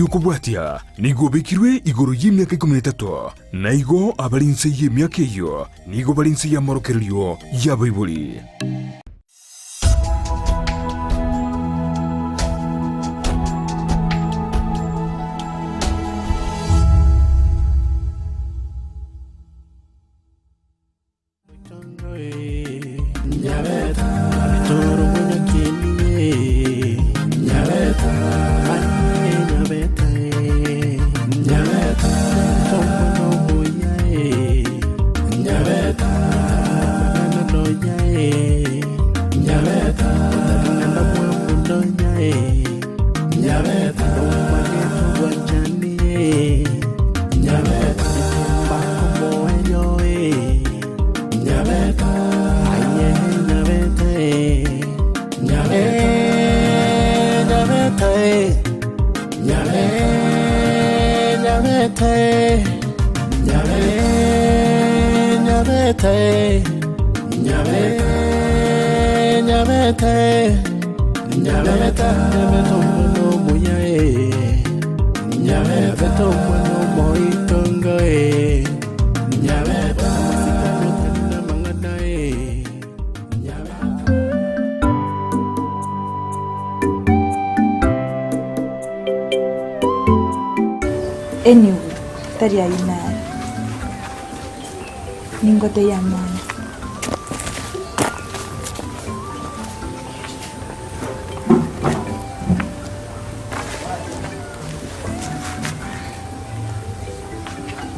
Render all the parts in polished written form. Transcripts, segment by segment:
Ri'okobwatia nigo obekirwe igoro y'emiaka ikomi na etato, na igo abare inse y'emiaka eyio nigo bare inse y'amorokererio y'abaibori. Anyway, tari ayio nare, ningotebie amang'ana.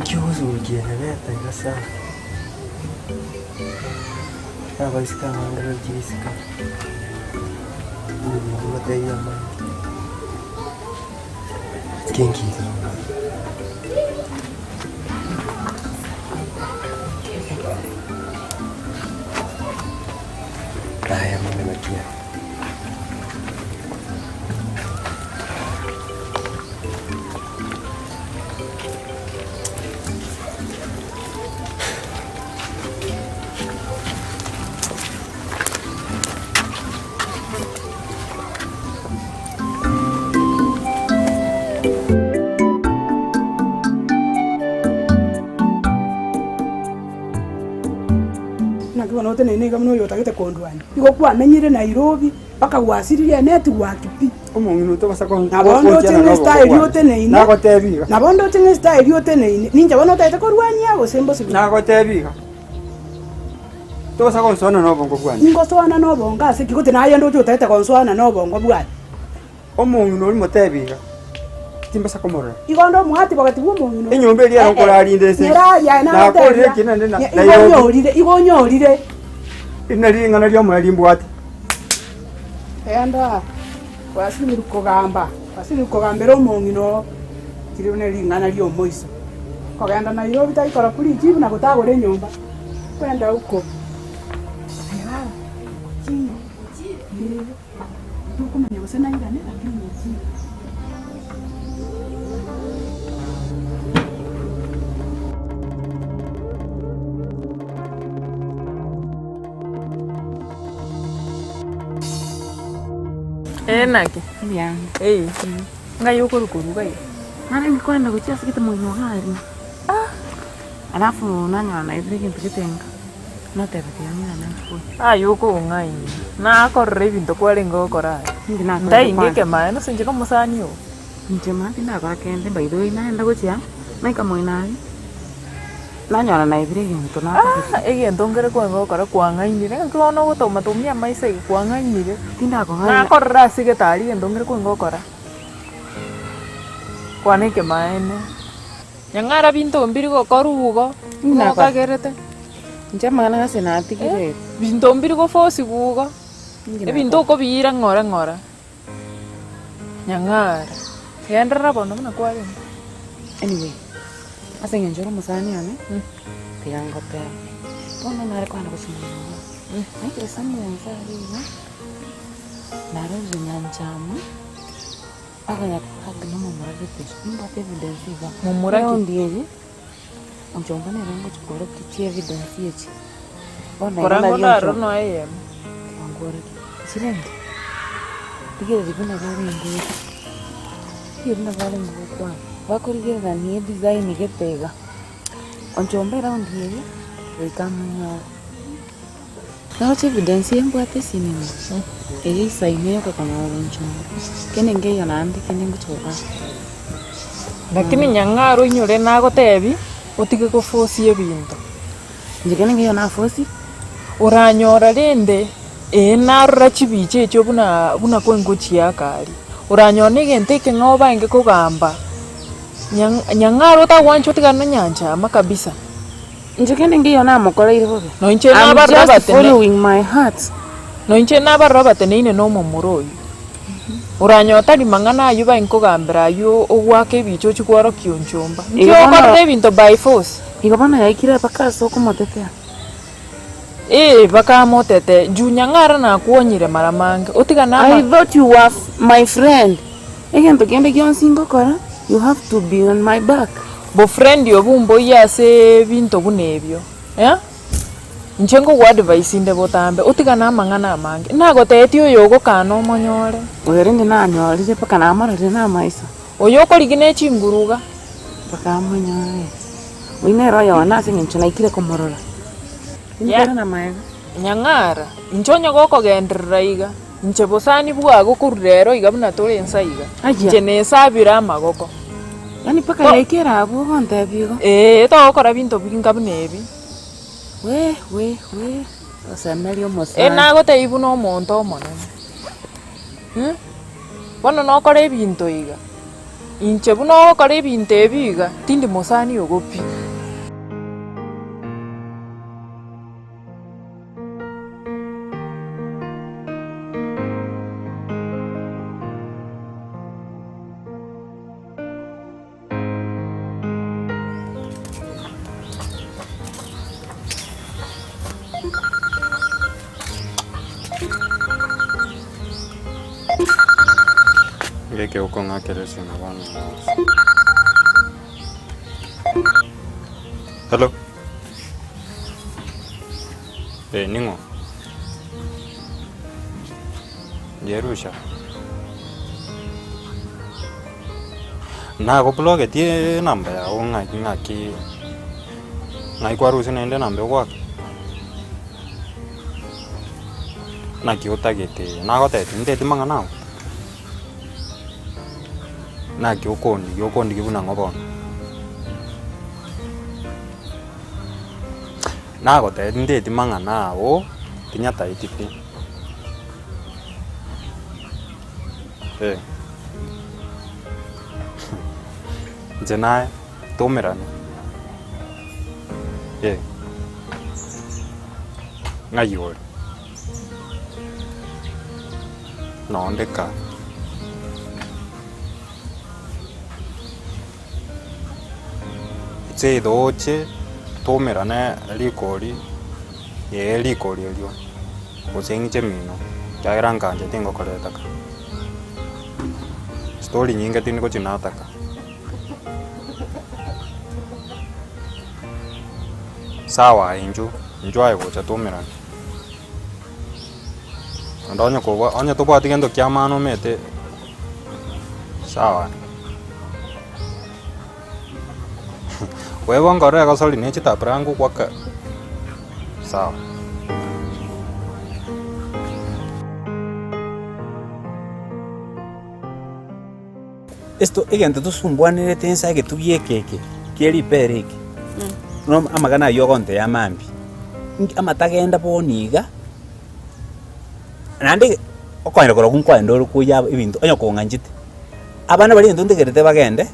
Nki ogosugukia Nyabeta iga sana? Abaiseke abange baichire isiko, nigo ngotebia amange. Aya mang'ana ki aya? Naki bono oteneine iga buna oyotagete kondwania? Igo kwamenyire Nairobi mpaka gwasiririe enetwork pi. Omong'ina otobasa kon- Nabo onde kontiana oche ng'a nobongo estyle bwane. oteneine, Nagotebi iga. nabo onde oche ng'a estyle oteneine, ninche bono otagete korwania gose mbosibore? Nagotebi iga. Tosa gonsoana nobongo bwane. Ningosoana nobongo ase ki? Gose naye ndoche otagete gonsoana nobongo bwane? Omong'ina oria motebi iga, timbasa komorora. Igo onde omoati bogati bw'omong'ina oria. Enyomba eria ero nkorarinde ense. Nyerari aye Nakorire nagotebia, ekiina naende na- igo Nairobi. onyorire, igo onyorire. Eri nario ring'ana ri'omoyo rimbwate. Genda gwasinyirwe kogamba, gwasinyirwe kogambera omong'ina oo, riria ne ring'ana ri'omoiso. Kogenda Nairobi tari korokwa richibu na gotagora enyomba, kwenda huko. Aye baba, ochire, ee, tokomanya gose nairane lakini ochire. Ee naki? Ee, ng'ai okorwa korwa iga iga? Narenge kogenda gochia ase gete moino iga aria, alafu nanyora naetire egento gete nka, nateba tiga ng'irane nchikore. Aye okong'aina, nakorora ebinto kwarenge gokora aye. Inche nakorete Ntainga kwanza. ekemaene ase inche na omosani oo. Inche mama tindakora kende by the way naenda gochia, naika moino aria. Nanyora naebire egento Ah, egento nkere kwanga gokora kwang'ainire, ng'aki bono ogotoma tomia amaiso iga kwang'ainire. Tindakong'aina. Nakorora ase egetari egento nkere kwanga gokora. Kwana ekemaene. Nyang'ara binto mbiri gokorwa igo, Ndakora. okagerete. Inche amang'ana gose natigire. Binto mbiri goforciwa igo, Inki ebinto nakora? okobiira ng'ora ng'ora. Nyang'ara, genderera bono buna kwarenge. Anyway, ase eng'encho ore omosani one, tiga ngotebe, bono nare kogenda gosoma nyomba, naikire somewhere inse aria iga, narorire nyanchama, akonya kohug na omomura gete, nimbwate evidence igaa. Momura ki? Eround eye, onchomba nere ngochi koorokia chievidence echi, bono iga Korwa nari ngondo aroro onchomba. noe eyemo. Tiga nkworokie, chirende, rigereria buna barenge. Engaki eria nabo barenge gokwana, bakorigererania edesign gete iga, onchomba eround eria, goika amonyore. Naroche evidence eye mbwate esimi ime, eye isaine yoka konyora onchomba, kende nkeiyo naende kende ngocha gokora. Lakini nyang'aro oinyore nagotebi, otige gofosia ebinto. Inche kende nkeiyo nafosie. Oranyora rende, ee narora chibicha echio buna buna kwengochiaka aria, oranyora na egento ekeng'ao baenge kogamba, nyang' nyang'aro otagwancha otigane na nyanchama kabisa. Inche kende nkeiyo namokoreire bobe. Noinche I'm nabarora just batene following my heart. Noinche nabarora bateneine na omomura oyio. Oranyore tari mang'ana ayio bae nkogambera ayio ogwaka ebicha ochie kworokia onchomba. Nki Igo bono- okorera ebinto by force? Igo bono yaikire mpaka ase okomotetea. Ee, bakamotete, juu nyang'ara nakwonyire mara mange, otigane I ama. thought you were my friend. Egento kende gionsi ngokora, you have to be on my back. Bofriend obwo mboiyo ase ebinto buna ebio, eh? Inche nkogoadvise inde botambe, otigane amang'ana amange. Nagotebetie oyo ogokana omonyore. Oyo rende nanyorire mpaka namororire na amaiso. Oyo okorigia ne chinguru iga. Mpaka amonyore. Oyio nere oyone ase eng'encho naikire komorora. Inche na maega. Nyang'ara, inche onye gokogenderera iga, inche bosani bwago korwa rero iga buna tore inse iga, inche nesabire amagoko. Yaani mpaka yaikire abwo ogontebia igo? Ee, togokora binto binga buna ebi. Wee wee wee, osemerie omosani. Ee nagotebia buna omonto omonene, Bono nokore ebinto iga. Inche buna ogokora ebinto ebi iga, tindi mosani ogo pi. Ngeke okong'akera esimi bono mono. Hello. Eh, ning'o? Jerusha. Nagoblogetie enamba yago ng'aki ng'aki ng'ai kwarusia naende enamba egoaka? Naki otagete nagotebi nteti mang'ana ago? Naki okondigia okondigia buna ng'o bono? Nagotebi nteti mang'ana ago, tinyataeti pi. Eh. Inche naye, toumerane, eh. Ng'ai ore? Nonde kaa. Inche idoche, toumerane rikori, ee rikori erio, gose ng'iche mino, ekiagera nkancha tingokoreta ka. Story nyinge tindi gochia nataka. Sawa aye inchuo, inchuo aye gocha toumerane. Naende onye kobua onye tobwati gento kia maana omanyete sawa. Wewe nkorora egosori ne chitabra ngogwaka sawa. Esto egento tosumbwanerete inse egetugi eke eke kie ripere eke, bono amagana aywo ogontebia mambia, inki amatagenda bono iga, naende okoenda korokwo nkoenda ore koyia ebinto onye kong'anchete, abana baria egento ntegerete bagende,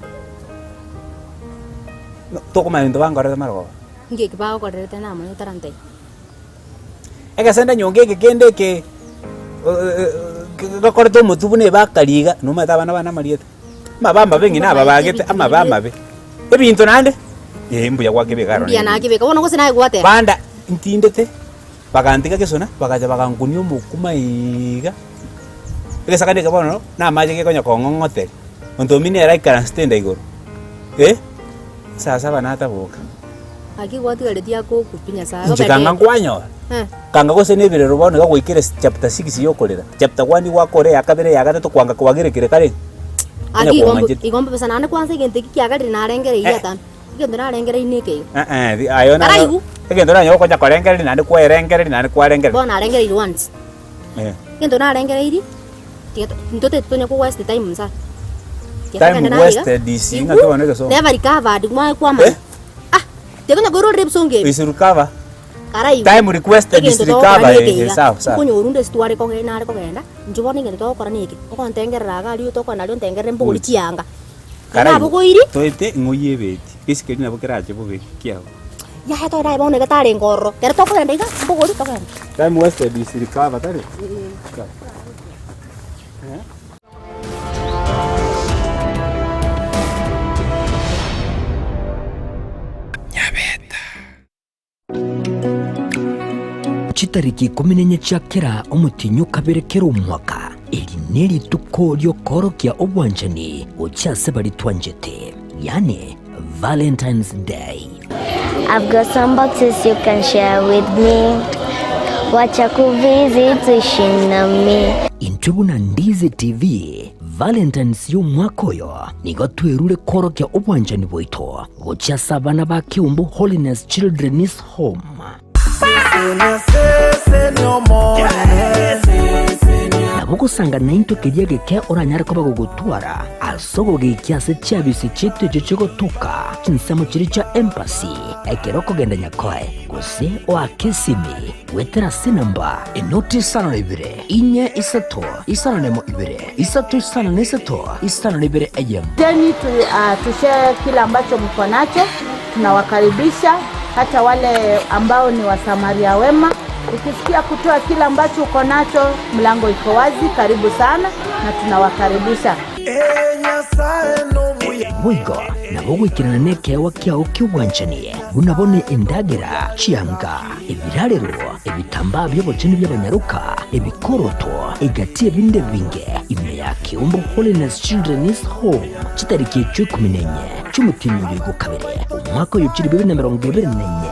tokomanya ebinto bankorete marogoba. Inki eki bagokorerete namanya otarantebia? Egesende nyonga eke kende eke gakorete omotwe buna ebakari iga, nomanyete abana bane amarieta, amabe amabe ng'ina ababagete, amabe amabe. Ebinto naende, eh mbuya gwakebeka aroro Mbuya na ebinto. nakebeka, bono gose naye gwateba. Banda ntindete, bagantiga gesona, bagacha bagankunia omokuma iga, egesakane eke bono, na amache gekonya kong'ong'oteria, monto ominwe nere aikaransete enda igoro, eh, saa saba nataboka. Gaki gwatigaretie akoku pi Nyasae Inche kanga nkwanyora, Eh. kanga gose na ebirero bono iga gwaikire chapter 6 ya okorera, chapter 1 gwakora eya kabere eya gatato kwanga kwagerekire kare. Onye Aki igo kwang'anchete. igo mbobe sana, naende kwanza egento eki kiagerire narengereirie Eh. atano, egento narengereirie na eke iga. Eh eh, aye naro Taraigu. egento oranyore gokonya korengereria naende kwaerengereria naende kwarengereria. Bono narengereirie once. Eh. Egento narengereirie, tiga to ntoteti tonya ko waste time nsa. Tiga Time togende nare iga, wasted is igu, ng'aki bono egesongo? never recovered mwaye kwamanya. Eh? Ah, tiga konya koirorera ebisongo ebi. Is recover. Karaigwe, Time requested is egento togokora recover neke eh, iga, sawa sawa. nkonyorwa onde ase tware koge nare kogenda, inche bono egento togokora neke, ogontengerera iga aria tokogenda aria ontengerere mbogori chianga. Karaigwe, Nabogoiri. toete ng'o oyebeti, gesikeri nabo kerache bobe kiago. Yaya togende aye bono iga tarenge ororo, kero tokogenda iga, mbogori togende. Time wasted is recover, tari? Sawa. Chitariki ikomi na inye chia kera omotienyi o kabere kera omwaka, eri nerituko ri'okoorokia obwanchani gochia ase baria twanchete, yaani Valentine's Day. I've got some boxes you can share with me Wacha kuvisit uishi nami Intwe buna Ndizi TV, Valentine's y'omwaka oyo nigo twerure koorokia obwanchani bwaito gochia ase abana ba Keumbu Holiness Children's Home. Nabo ogosanga naintwe keria geke oranyare koba gogotwara ase ogogekia ase chiabisi chiaito echio chigotoka chinsemo chiria chia Embassy ekero okogenda Nyakoe gose oake esimi goetera ase enamba enoti isano na ibere inye isato isano na emo ibere isato isano na isato isano na ibere eyemo. Jeni tu, uh, tushare kile ambacho mko nacho. Tunawakaribisha hata wale ambao ni wasamaria wema. Ukisikia kutoa kile ambacho uko nacho, mlango iko wazi, karibu sana na tunawakaribisha. Boigo nabo goikerana nekeegwa kiao ki'obwanchani, buna bono endagera, chianga, ebirarero, ebitambaa bi'obochenu bi'abanyaroka, ebikoroto, egati ebinde ebinge, ime ya Keumbu Holiness Children's Home, chitariki echio ikomi na enye chi'omotienyi oyo igo kabere, omwaka oyo chilifu ibere na emerongo ebere na enye,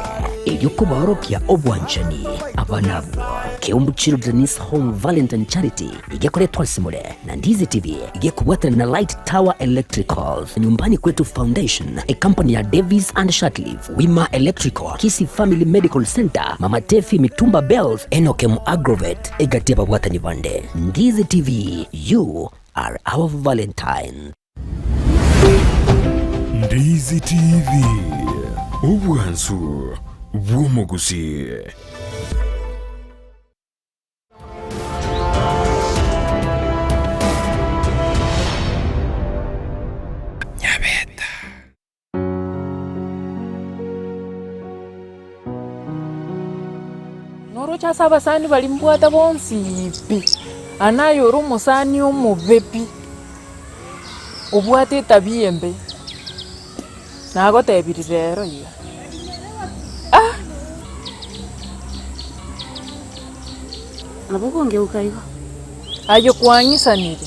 erio kobaorokia obwanchani abana abwo. Keumbu Children's Home Valentine Charity igekoretwa ase more na Ndizi TV igekobwatana na Light Tower Electricals, Nyumbani Kwetu Foundation, ecompany ya Davis and Shatliff, Wima Electrical, Kisii Family Medical Center, Mama Tefi Mitumba Bells, Enokem Agrovet, egati y'ababwatani bande. Ndizi TV, you are our Valentine. Ndizi TV, obwansu bw'omogusii. Noroche ase abasani baria mbwate bonsi pi, aa naye ore omosani omobe pi, obwate etabia embe, nagotebirie rero iga, ah! Nabo okongeuka igo. Aye kwang'isanire.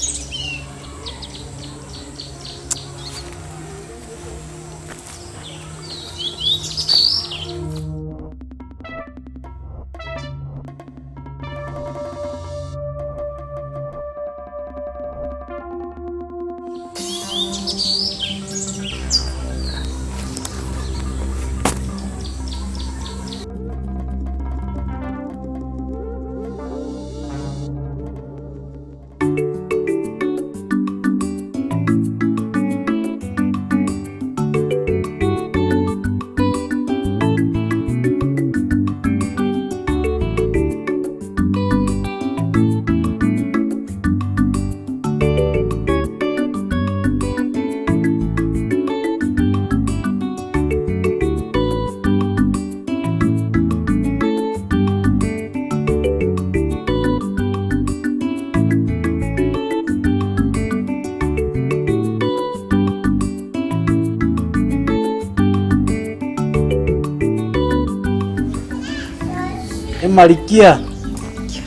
Emarikia,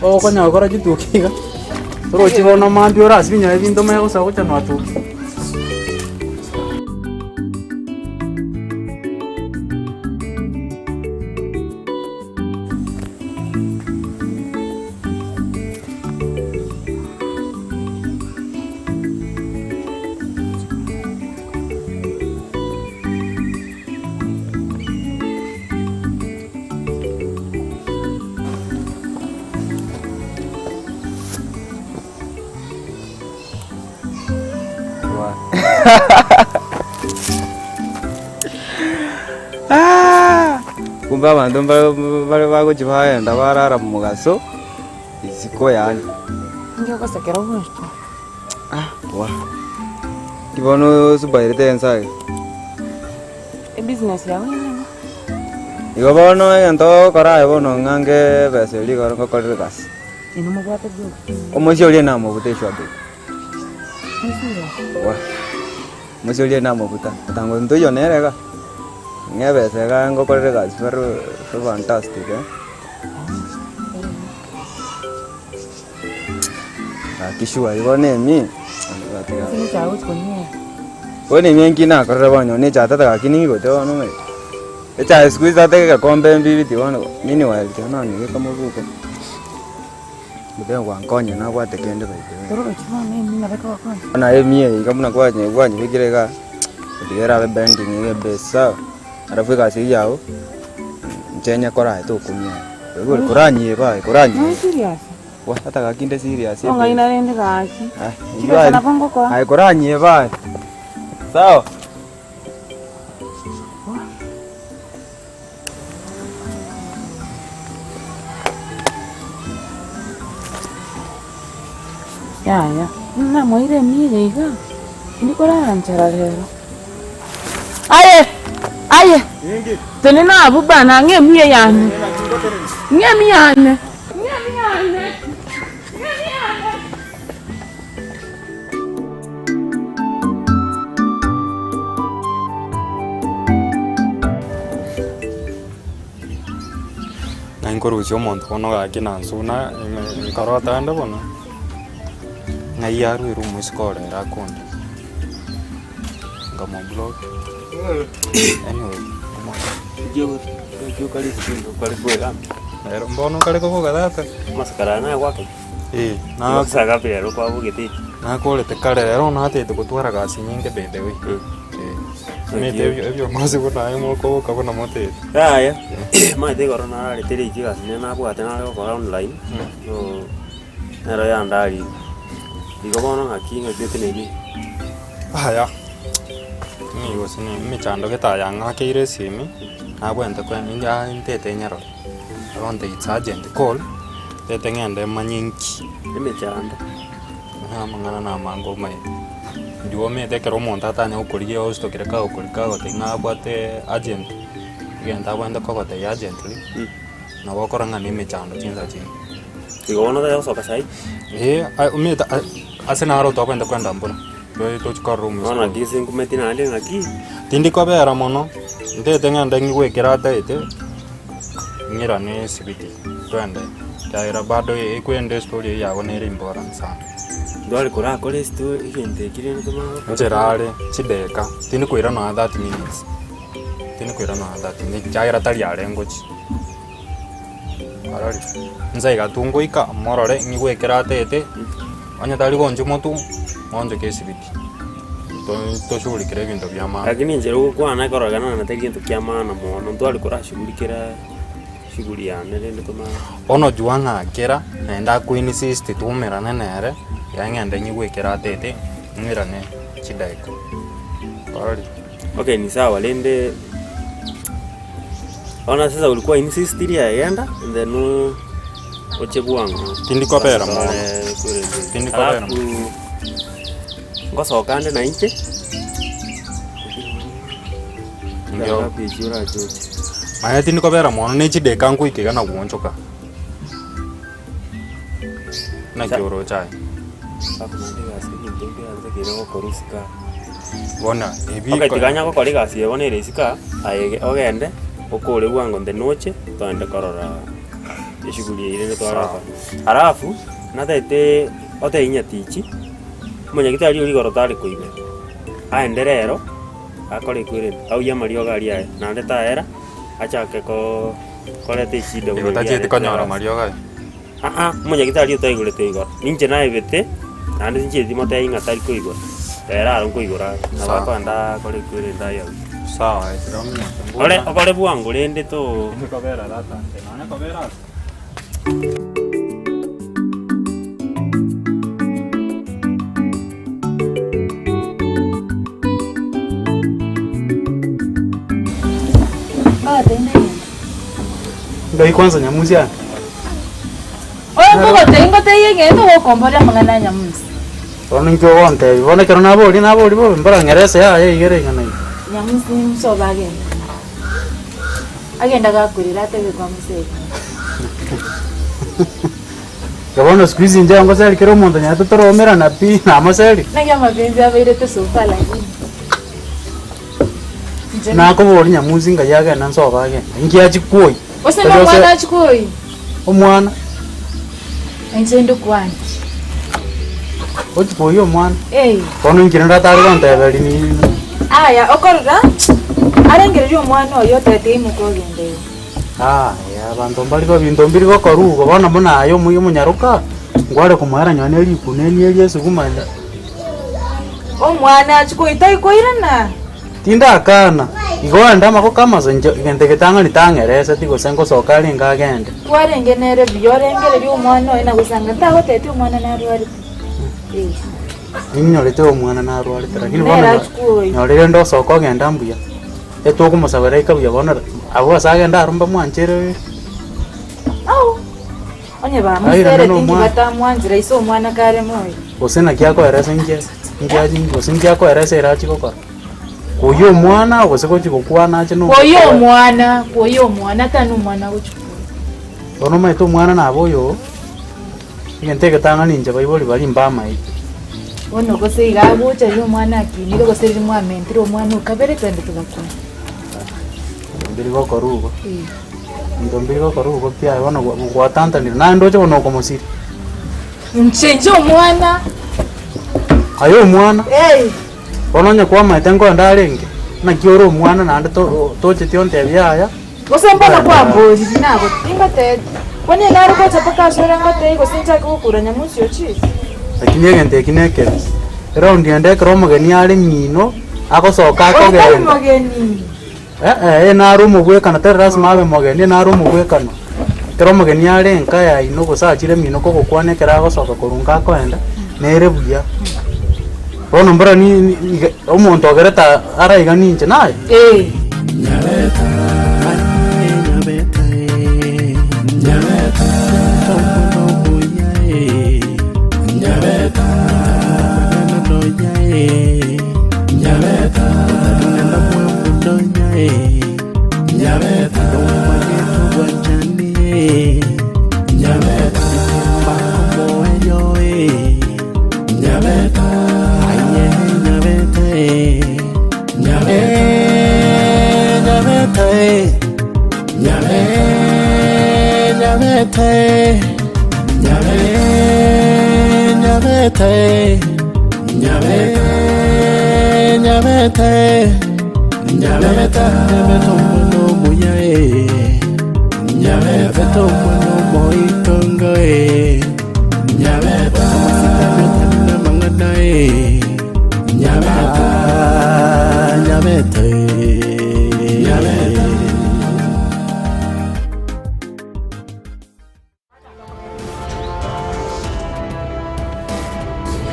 okonya gokora chituki iga, torochi bono mambia ore ase ebinyoro ebinto omanye gosoa gocha nwatuki. Kumbe abanto mbare bare bagochia bagenda barara mogaso isiko yaani. Inki ogosekera obwanchete? Wa. Ki bono osubairete ense aye? Ebusiness yago neng'o? Igo bono egento ogokora aye bono ng'ange ebesa eria igoro ngokorere egasi. Inwe mobwate bwoka. Omoisia oria namobuta eshuabeki. Serious? Wa. Omoisia oria namobuta, otango ntoiyo nere iga, ng'a ebesa iga ngokorere egasi very fantastic eh. Gaki sure igo bono emi, bono emi enki nakorire bono nonye echae tata gaki ningote bono omanyete. Echae siku hizi tata egekombe mbibiti bono meanwhile tiga nanyebeka mobuko, mobere gwankonya nabwate kende by the way. Bono aye emi eye iga buna kwanye kwanyebekire igaa, tiga erabe bending iga ebase sawa, alafu egasi eywo yago, inche nyekore aye tokumia aye, koranyebe aye koranyebe. Gwa tata gaki inde serious ebe. Ong'aina rende gaki. Ah, Chibesa nabo ngokoa. Aye koranyebe aye. Sawa. Yaya, namoire emiga iga, indi korara nchara rero. Aye, aye, tenena abwo bana, ng'a emiya yane, ng'a emiya yane. Ng'a nkorusia omonto bono gaki na nsuna nkarota ande bono, ng'ai arwire omosike ore ere akonde, nkamoblock, anyway Ero mbono kare koboka tata. Eh, na- nakorete kare rero natete gotwara gasi nyinge by the way. Eh, omanyete ebio ebiongozi buna aye mokoboka buna motete. Yaya, omanyete igoro nararete riiki egasi nere nabwate nare gokora online, so nero yandarire. Igo bono ng'aki ng'aki oteneine. Aya, nigo gose ne emechando gete aya ng'akeire esimi, nabwenerete koe ntete nyerore, agontebia it's urgent call, ntete ng'ende manye nki. Emechando. Amang'ana na amange omanyete, intwe omanyete ekero omonto atanya gokorigia ositokire kagokorika agotebia ng'a abwate urgent, egento abwenerete kogotebia urgently, nabo okora ng'a na emechando chinsa chinde. Igo bono otari gosoka saii? Eeh, omanyete ase naro twabwenerete kogenda mbuna, toye tochi korora Bono omosike. naki ase nkumeti naende ng'aki? Tindi kobera mono, ntete ng'ende ng'igwe ekero ataete, ng'irane esibiti, twende, ekiagera bado ekwende estory eywo yago nere important sana. Ndware korakore estory egento eki rende tomanye gokora. Nchera are, chideka, tindi koira nonya 30 minutes, tindi koira nonya 30 minutes ekiagera tari are ngochia. Arori, inse iga tungoika morore ng'igwe ekero ataete, onye tari gonchwa motwe, ng'onchoke esibiti, to- toshughulikere ebinto bia maana. Lakini inche gokwana ekorogana na tari gento kia maana mono, ntware korashughulikera shughuli yane rende tomanye. Bono jua ng'a kera naende ako insist twaumerane nere, iga ng'ende nyigwe ekero ataete, ng'irane chidaeka, ororire. Okay ni sawa rende. Bono sasa ulikuwa insist aye genda and then oche bwango. Tindi kobera mono. Tindi kobera Alafu ngosoka ande na inche. Ndio. Ngapi echi orache oche. Manya tindi kobera mono ne chideka nkoika iga na gwonchoka. Naki oroche aye? Alafu naende egasi egento nkeanse kere gokora isiko aa. Bono ebi Okay, tiga onya gokora egasi eye bono ere isiko aa, aye ogende okore bwango inde noche togende korora eshughuli eywo rende tware gokora. Alafu natagete otebie nyatichi, omonyagitari oria igoro tare koigwa, aende rero akore equipment, auye amariogo aria aye, naende taera achake koo koreta eshida Igo buna eria tachieti arete konyora egasi. mariogo aye. Aa, omonyagitari otaigorete igoro, ninche naebete, naende tinchieti motebie ng'a tari koigora, ere aro nkoigora are, nabo Sawa. akoenda akore ekweri aye abwo. Sawa, ekero ominyoke Ore mbuna. okore bwango rende too. Tindi kobera tata, inche nonya kobera ase. Ngai kwanza Nyamusi ande. Oyo nkogotebia ngotebie egento ogokomboria amang'ana a Nyamusi. Bono inki ogontebia? Bono ekero naboria naboria bobe mbora ng'ere ase yaya igere ing'ana iga. Nyamusi nsobe agende. Agende agakurere atebe kwamoseria. Iga bono siku hizi inche ngoseri kera omonto nyarete toromerana pi namoseri. Naki amapenzi abairete so far lakini. Nakoboria Nyamusi ngai agende nsobe agende, inki achia kwoyia? Gose nomwana achia kwoyia? Omwana. Inche inde kwane. Ochia kwoyia omwana? Eh. Bono inki rende atare gonteberia ni. Aya, okorora, arengereria omwana oyo otete imoka ogende igo. Aya, abanto mbari ebinto mbiri gokorwa igo, bono buna aye omoyia omonyaroka, nkware komoera nonye ne rikuneni erio esuguma ende. Omwana achia koita aikoirana. Tindakana, igo ande amaboko amaso inche egento egetang'ani tang'ereseti gose ngosoka arenge agende. Kwarenge nere buya orengererie omwana oye na gosanga ntagoteti omwana narwarete. Eh. Ninyorete omwana narwarete lakini bono Nere achia koyia. nyorire rende osoka ogenda mbuya, etokomosabera aika buya bono abwo ase agenda aro mbamwanchere. Au! Onye Airane bamosereti inki nomwana. batamwanchera ise omwana kare moyo? Gose naki akoeresa inki inki achi gose inki akoeresa ere achie gokora? Koyia omwana gose gochia gokwana ache na Koyia omwana, koyia omwana tari nomwana agochia koyia. Bono omanyete omwana nabo oyo, egento egetang'ani inche baibori baria mbamaete. Bono gose iga agocha riria omwana akinire gose riria mwamentire omwana okabere twende tobakwane. Mbiri gokorwa igo. Ebinto mbiri gokorwa igo pi aye bono gwatantanire naende oche bono okomosiria. Inche inche omwana. Aye omwana, Eh. bono onye kwamaete nkoenda arenge, naki ore omwana naende to tocheti ontebie yaya. Gose mbono kwamboriri nago tingotebia. Bono nare gocha mpaka ase ore ngotebie gose nchake gokura nyamusi ochire. Lakini egento eki nekebe, eraundi ende ekero omogeni are ng'ino, agosoka Oyo tari akogenda. mogeni. Eh, eh, nare omogwekano, tari lasima abe mogeni, nare omogwekano. Ekero omogeni are enka yaino gose achire emino kogokwana ekero agosoka korwa nka akoenda, nere buya. Bono mbora ni ni iga omonto ogerete araiganie inche naye? Eh.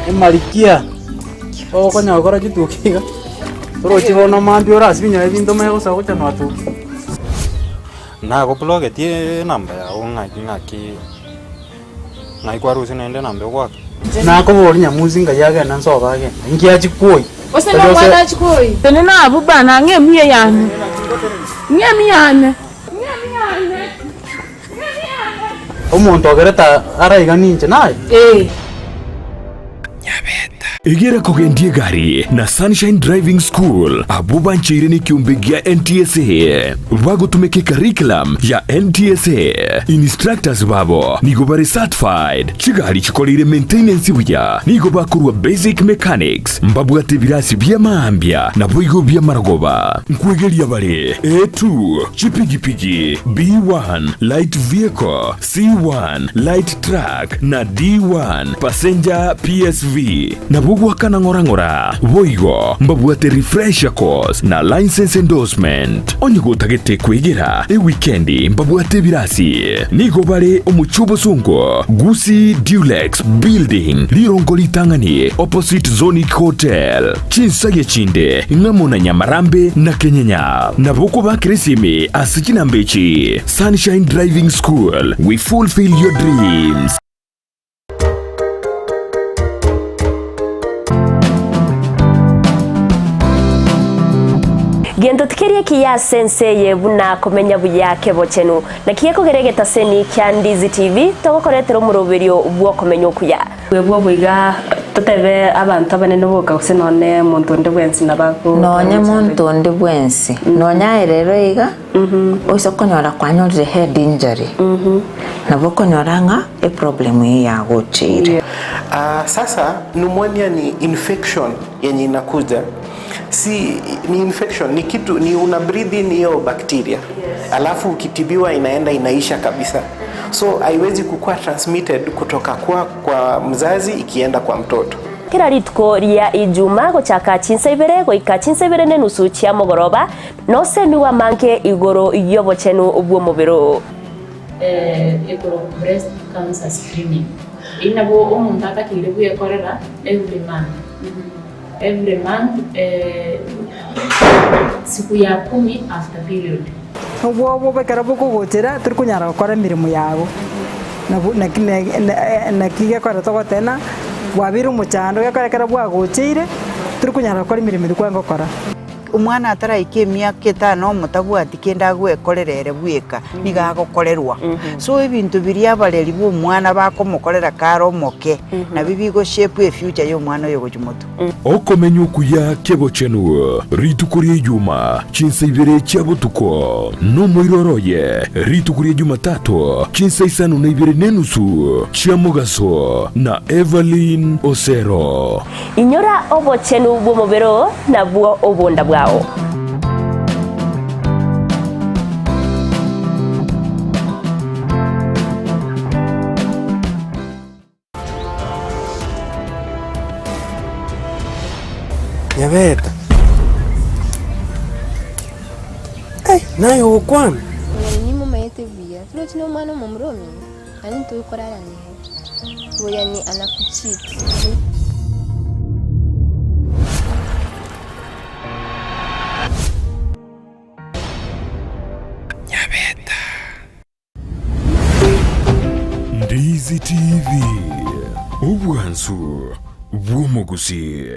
Emarikia, okonya gokora chituki iga, torochi bono mambia orasibie nyaye ebinto omanye gosoa gocha nwatuki. Nagoblogetie enamba yago ng'aki ng'aki ng'ai kwarusia naende enamba egoaka. Nakoboria nyamusi ngai agende nsobe agende, inki achia kwoyia? Gose nomwana achia kwoyia? Tenena abwo bana, ng'a emiya yane, ng'a emiya yane. Omonto ogerete araiganie inche naye? Ee. Egera kogendia egari na Sunshine Driving School abwo bancheire nekiombe gia NTSA bagotumeka ecurriculum ya NTSA. Instructors babo nigo bare certified, chigari chikoreire maintenance buya, nigo bakorwa basic mechanics, mbabwate ebirasi bia maambia naboigo bi'amarogoba. Nkwegeria bare A2, chipigipigi, B1, light vehicle, C1, light truck, na D1, passenger PSV. Nabo. Nabo gwakana ng'ora ng'ora. Boigo mbabwate refresher course na license endorsement. Onye gotagete kwegera ewikendi mbabwate ebirasi. Nigo bare omochie obosongo, Gusii Dulux Building, rirongo ritang'ani opposite Zonic Hotel. Chinsagia chinde ng'amo na Nyamarambe na Kenyenya. Nabo okobakera esimi ase chinamba echi, Sunshine Driving School, we fulfill your dreams. Gento tikeri ekiya ase ense eye buna komenya buya kebochenu. Naki gekogera egetaseni kia Ndizi TV togokoretera omoroberio bw'okomenya okuya. Bwebwo boiga totebe abanto abanene boka gose nonye monto onde bwensi nabo ago Nonye monto onde bwensi, nonye aye rero iga, oise konyora kwanyorire head injury, nabo okonyora ng'a eproblem eyio yagocheire. Ah, sasa pneumonia ni infection yenye inakuja si ni infection ni kitu ni una breathe in hiyo bacteria alafu ukitibiwa inaenda inaisha kabisa so haiwezi kukuwa transmitted kutoka kwa, kwa mzazi ikienda kwa mtoto Kera rituko ria Ijuma gochaka chinsa ibere goika chinsa ibere nenusu chia mogoroba, nosemigwe amange igoro y'obochenu bw'omobere oo. Ekorokwa breast cancer screening. Eyio nabo omonto atakeire bwekorera every month. Every month siku ya kumi after period. Obwoba obo ekero bokogochera tori konyara gokora emeremo yago, nabo naki naki gekogera togoteba ng'a bwabeire omochando gekogera ekero bwagocheire tori konyara gokora emeremo eria kwarenge gokora. Omwana ataraika emiaka etano omotabwati kende agwekorera ere bweka, nigo agokorerwa. So ebinto biria abareri ba omwana bakomokorera kare omoke, nabio bigo shape efuture ya omwana oyo gochia motwe. Okomenya okuya kebochenu, rituko ria Ijuma, chinsa ibere chia botuko, nomoiroro oye, rituko ria Jumatato, chinsa isano na ibere nenusu chia mogaso, na Evelyn Osero. Inyora obochenu bw'omobere oo, nabwo obonda bwao. Nyabeta. Ai, naye ogokwana. Nimumaete buya, torochi nomwana omomura omino, naende ntokorara nere. Oyo ni anakucheat. Ndizi TV, obwansu bw'omogusi.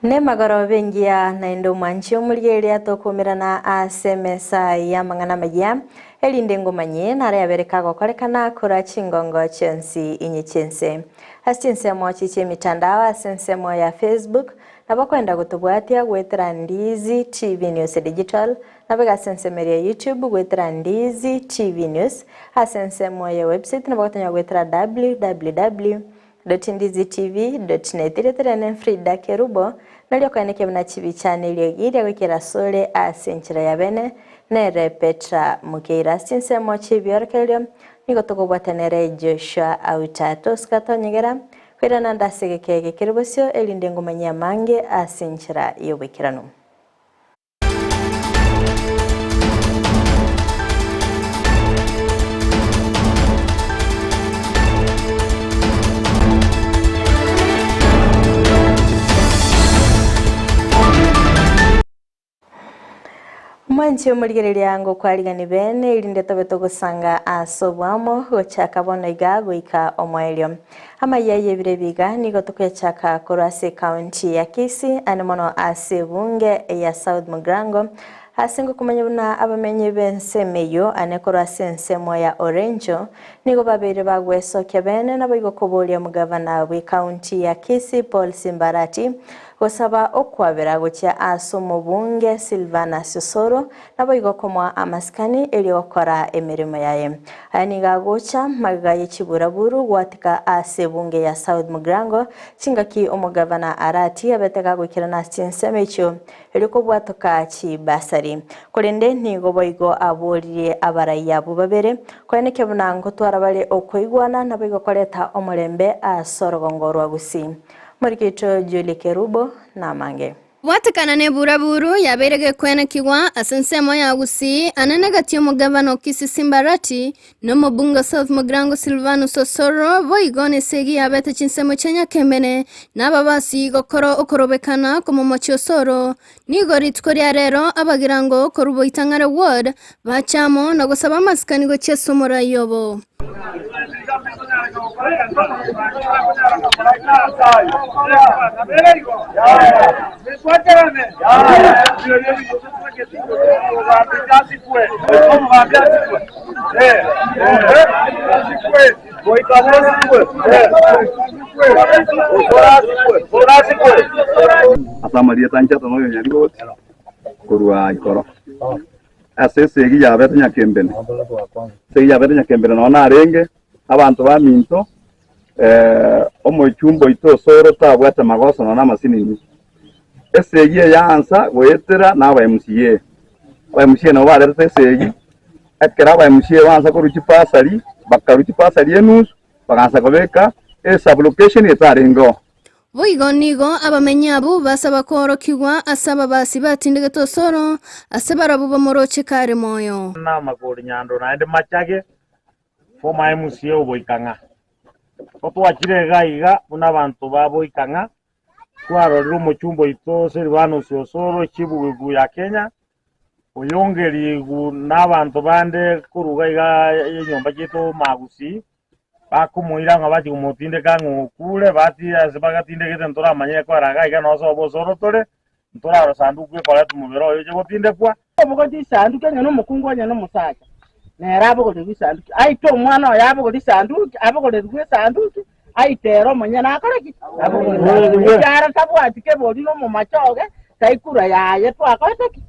Nemagoroba engiya naende omwanchi omorigereria tokomerana ase emesa y'amang'ana amaya erinde ngomanye nare yabere kagokorekana kora chingongo chionsi inye chiense. Ase chinsemo chi chi'emitandao ase ensemo ya Facebook nabo kwenda gotobwatia goetera Ndizi TV News Digital nabo iga ase ensemo eria ya YouTube goetera Ndizi TV News ase ensemo ya website nabo gotonya goetera www. Ndizitv.net Erieta riane Frida Kerubo, nario okoenekia buna chibicha na eriogi riria goikera asore ase enchera ya bene, nere Petra Mukeira. Ase chinsemo chi'ebiorokererio nigo tokobwata nere Joshua Auta. Tosika tonyegera koirana ande ase egeka eke kere bosio, erinde ngomanyie amange ase enchera y'oboikeranu. Mwanche omorigereria ngokwarigani bene, erinde tobe togosanga ase oboamo, gochaka bono iga goika omoerio. Amayia y'ebiro ebi iga nigo tokoyachaka korwa ase ekaunti ya Kisii, ane mono ase ebunge ya South Mugirango, ase ngokomanya buna abamenyi b'ensemo eyio ane korwa ase ensemo ya Orenjo nigo babeire bagwesokia bene naboigo koboria omogavana bw'ekaunti ya Kisii Paul Simbarati Gosaba okwabera gochia ase omobunge Silvanus Osoro, naboigo komoa amasikani erio gokora emeremo yaye. Aya nigo agocha magega ye chiburaburu gwatika ase ebunge ya South Mugirango chingaki omogavana Arati abete gagoikerana ase chinsemo echio erio kobwatoka chibasari. Korende nigo boigo aboririe abarai abwo babere koenekia buna ngotwara bare okoigwana naboigo koreta omorembe ase orogongo rwa Gusii. Morikito Julie Kerubo namange. Bwatekana neburaburu yabeire gekwenekigwa ase ensemo ya Gusii anene gati y'omogavana o Kisii Simba Arati na omobunge o South Mugirango Silvanus Osoro boigo nesegi yabete chinsemo chia Nyakembene na ababasi gokora okorobekana komomochia Osoro. Nigo rituko ria rero abagirango korwa Boitang'are Ward bacha amo na gosaba amasikani gochia ase omorai obo. Ase amarieta anchete noyo Nyarigoti korwa igoro. Ase esegi yabete nyakembene, esegi yabete nyakembene nonya narenge abanto baminto omochumba oito osoro tabwate magoso nonya amasinini. Esegi eye yaansa goetera na aba MCA. Aba MCA nabo barerete esegi, ekero aba MCA baansa korwa chibasari, bakarwa chibasari enusu, bagaansa kobeka esublocation etarengeo. Boigo nigo abamenyi abwo basaba koorokigwa ase ababasi batindegete osoro, ase barabwo bamoroche kare moyo. Namakori nyando naende machage, former MCA o Boikang'a. Totwachire iga iga buna abanto ba Boikang'a, twarorire omochumba oito Silvanus Osoro chibugibu ya Kenya, oyongerigwe nabanto bande korwa iga iga enyomba chiaito Magusii, Bakomoira ng'a bachie komotindeka ng'a okure, bati ase bagatindegete ntoramanye ekwera iga iga nonye sobo osoro tore, ntorarora sanduku ekoretwa omobere oye oche gotindekwa. Obogorie esanduki onye nomokungu onye nomosacha, nere abogorie esanduki, aite omwana oye abogorie esanduki, abogorerwe esanduki, aite ere omonyene akore ki? Abogorie esanduki. Ekiagera tabwati kebori na omomachoge, taikura yaye twakorete ki?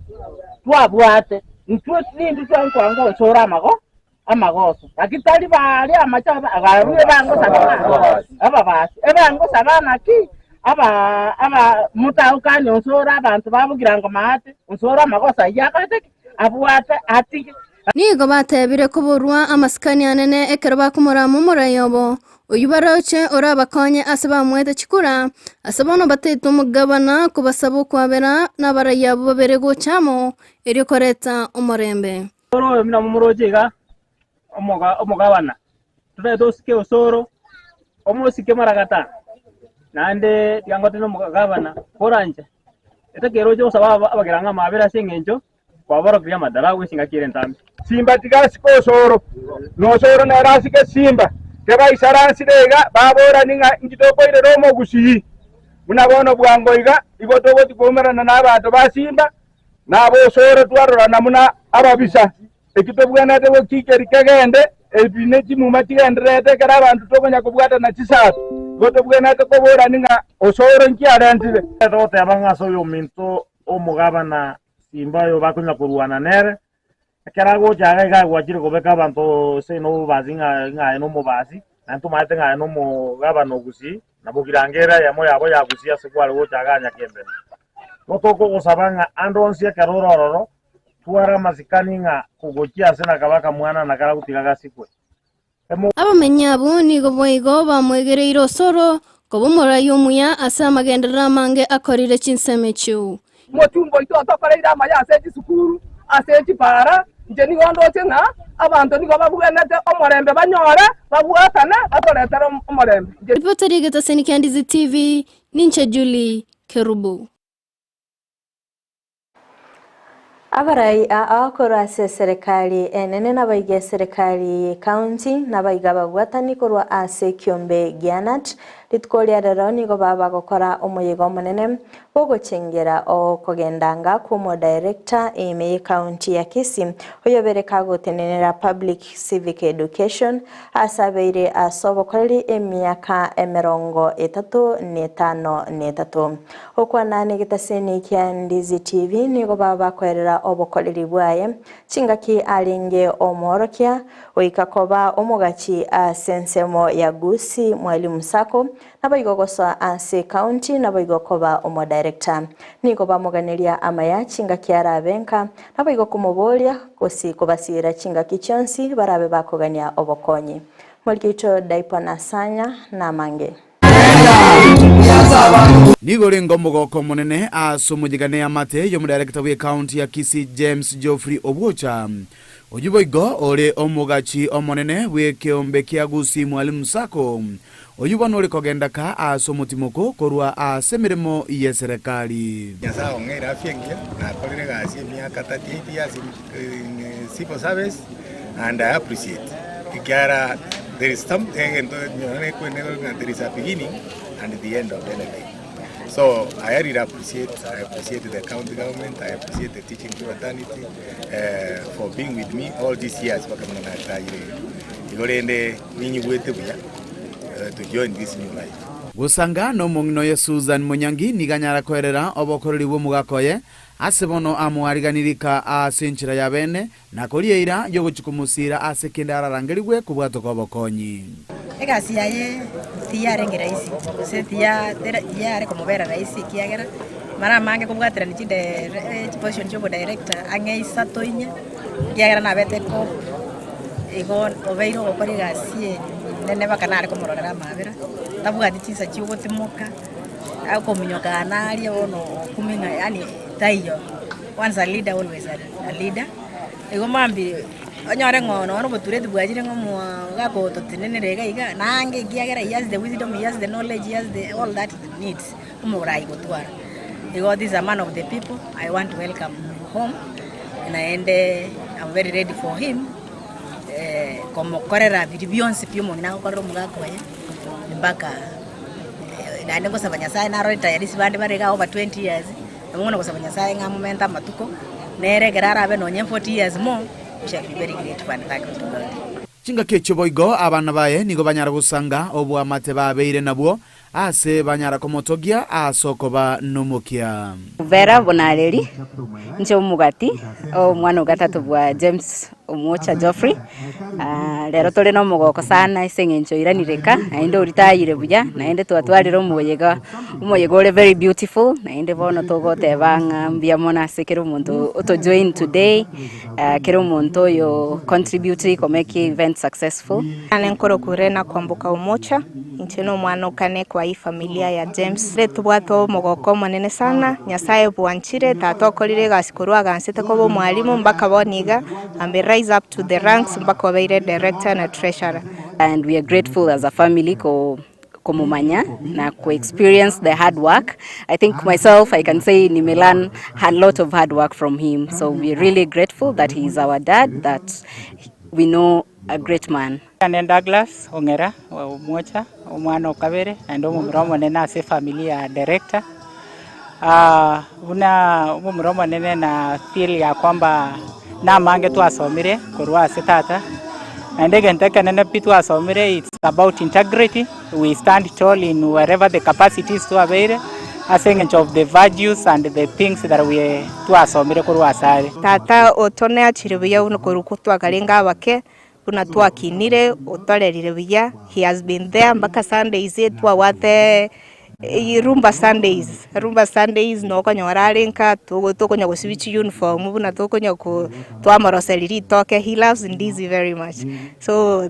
Twabwate. Intwe nintwe twankwango osore amago. amagoso, naki tari baria amache abarure ebangosaba ng'a ababasi, ebangosaba naki aba aba motaukani onsi ore abanto babogira ngoma ate, onsi ore amagoso ayio akorete ki? Abwate atige. Nigo batebire koborwa amasikani anene ekero bakomorama omorai obo, oyio baroche orabakonye ase bamoete chikura, ase bono bataetwe omogabana kobasaba okwabera nabarai abwo babere gocha amo, erio koreta omorembe. Osoro oyo buna momoroche iga, omoga omogabana, totagete osike osoro, omosike maragata, naende tiga ngote na omogabana koranche, etakeire oche gosaba aba abagera ng'a amabera ase eng'encho kwaborokirie amadarau ase engaki ere entambe. Simba tiga asike osoro, na osoro nere asike simba. Kebaisaransire iga, baborani ng'a inki tokoirera omogusii. Buna bono bwango iga, igo togochia koumerana nabaanto ba simba, Na abosore twarorana buna ababisa, eki tobwenerete gokiikeria kegende, ebi ne chimuma chigendererete ekero abanto tokonya kobwatana chisato. Igo tobwenerete koborani ng'a osoro inki arentire. Togoteba ng'a ase oyominto omogabana simba oyo bakonya korwana nere, ekero agocha iga iga agwachire kobeka abanto ase obobasi ng'a ng'a aye nomobasi, naende tomaete ng'a aye nomogabana o Gusii, na bogirango ere eyemo yabo ya Gusii ase kware gocha iga Nyakembene. Igo tokogosaba ng'a ande onsi ekero ore ororo, tware amasikani ng'a kogochia ase nakaba akamwana na karagotiga gasikwe. Emo. Abamenyi abwo nigo boigo bamwegereire osoro koba omorai omuya ase amagenderero amange akorire chinsemo echio. Mochumba oito otokoreire amaya ase chisukuru, ase chipara, inche nigo ndoche ng'a abanto nigo babwenerete omorembe banyore, babwatane, batoretere omorembe. Inche. Ripoti ri'egetaseni kia Ndizi TV, ninche Julie Kerubo. Abarai aa korwa ase eserekari enene nabaiga eserekari ye county nabaiga ababwatani korwa ase ekiombe gia Nat rituko ria rero nigo baba bagokora omoyega omonene bwogochengera okogendanga kw'omodirector ime ye county ya Kisii oyobere kagotenenera Public Civic Education ase abeire ase obokoreri emiaka emerongo etato netano netato. Gokwana negetaseni kia Ndizi TV nigo baba bakoerera obokoreri bwaye chingaki arenge omworokia goika koba omogachi ase ensemo ya Gusii Mwalimu Sacco naboigo gosoa ase ecounty naboigo koba omodirector. Nigo bamoganeria amaya chingaki arabe nka naboigo komoboria gose kobasiera chingaki chionsi barabe bakogania obokonyi. Morigeito Daipo Nasanya namange. Nigo orenge omogoko omonene ase omonyegane amate y'omodirector bw'ecounty ya Kisii James Geoffrey Obwocha, oyio boigo ore omogachi omonene bw'ekeombe kia Gusii Mwalimu Sacco, oyio bono ore kogenda ka ase omotimoko korwa ase emeremo y'eserekari. Nyasae ong'eire afya engiya, nakorire egasi emiaka 38 years in civil service and I appreciate ekiagera there is some egento nonye nekwane ng'a there is a beginning and the end of anything. So I really appreciate, I appreciate the county government, I appreciate the teaching fraternity for being with me all these years mpaka buna natayire iga. Igo rende ninyigwete buya to join this new life. Gosanga nomong'ina oye Susan Monyangi nigo anyara koerera obokoreri bw'omogaka oye, ase bono amoariganirie ka ase enchera ya bene, na koria eira y'ogochia komosiira ase kende ararangerigwe kobwatoka obokonyi. Egasi yaye tiyarenge rahisi, gose tiyare komobera rahisi ekiagera mara amange kobwaterania chiposition chia obodirector ang'e isato inye, ekiagera nabete cop igo obeire ogokora egasi enene mpaka nare komororera amabera, tabwati chinsa chia ogotimoka, akominyoka naria bono okumia ng'a yaani taiyo. Once a leader always a leader, igo mambia onyore ng'a nonye obotureti bwachire ng'a omogaka ototenenere iga iga, naange ekiagera he has the wisdom, he has the knowledge, he has the all that needs omorai gotwara. Igo this is a man of the people, I want to welcome him home, naende am very ready for him komokorera biria bionsi pi omong'ina agokorera omogaka oye mpaka naende ngosaba Nyasaye naro retirees bande bare iga over 20 years. Nabo bono gosaba Nyasaye ng'a amomente amatuko, nere ekero arabe nonye 40 years more, we shall be very grateful and thankful to God. Chingaki echio boigo abana baye nigo banyara gosanga oboamate babeire nabwo, aase banyara komotogia ase okoba nomokia. Vera Bonareri, inche omogati, omwana ogatato bwa James Omwocha Geoffrey, rero tore na omogoko sana ase eng'encho oiranire eka, naende oritayire buya, naende twatwarire omoyega, omoyega ore very beautiful, naende bono togoteba ng'a mbuya mono ase kera omonto oto join today, kera omonto oyo contribute ko make event successful. Nane nkorokwa Rena Kwamboka Omocha, inche nomwana o kane kwa efamilia ya James. Ere tobwate omogoko omonene sana, Nyasaye bwanchire, tata okorire egasi korwa agansete koba omwalimu mpaka bono iga, ame rise up to the ranks mpaka obeire director na treasurer. And we are grateful as a family ko komomanya na ko experience the hard work. I think myself I can say nime learn a lot of hard work from him. So we are really grateful that he is our dad, that we know a great man. Ane Douglas Ong'era Omwocha, omwana o kabere naende omomura omonene ase efamiri ya director. Buna omomura omonene na feel ya kwamba namange twasomire korwa ase tata, naende egento ekenene pi twasomire it's about integrity, we stand tall in wherever the capacities twabeire ase eng'encho of the virtues and the things that we twasomire korwa ase are. Tata otoneachire buya buna korwa twakarenge abake, Buna twakinire otorerire buya, he has been there mpaka Sundays twabwate Rumba Sundays, Rumba Sundays nokonyora are nka tokonya gosibia chiuniform buna tokonya ko twamoroseria ritoke, he loves ndizi very much. So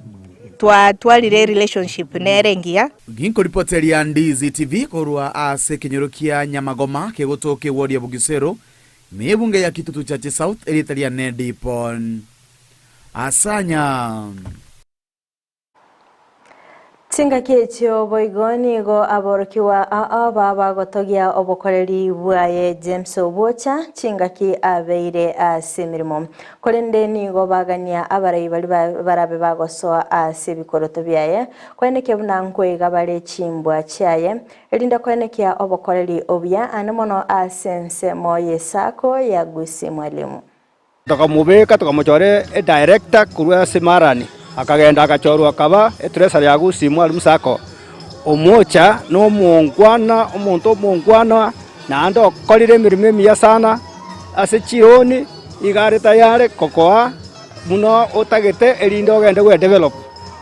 twatwarire relationship nere engiya. Ginkoripoteria Ndizi TV korwa ase ekenyoro kia Nyamagoma kegotoka eward ya Bugisero, ime y'ebunge ya Kitutu Chache South, erieta riane Dipon. Asanya. Chingaki echio boigo nigo aborokigwa ao babagotogia obokoreri bwaye James Obwocha chingaki abeire ase emeremo. Korende nigo bagania abarai baria barabe bagosoa ase ebikoroto biaye, koenekia buna nkoiga bare chimbwa chiaye, erinde koenekia obokoreri obuya ande mono ase ensemo y'esako ya Gusii Mwalimu. Tokamobeka tokamochora edirector korwa ase Marani, akagenda agachorwa akaba etreasurer ya Gusii Mwalimu Sacco. Omocha na omongwana, omonto omongwana, naende okorire emeremo emiya sana ase chioni, iga are tayari kokoa buna otagete erinde ogende gwedevelop.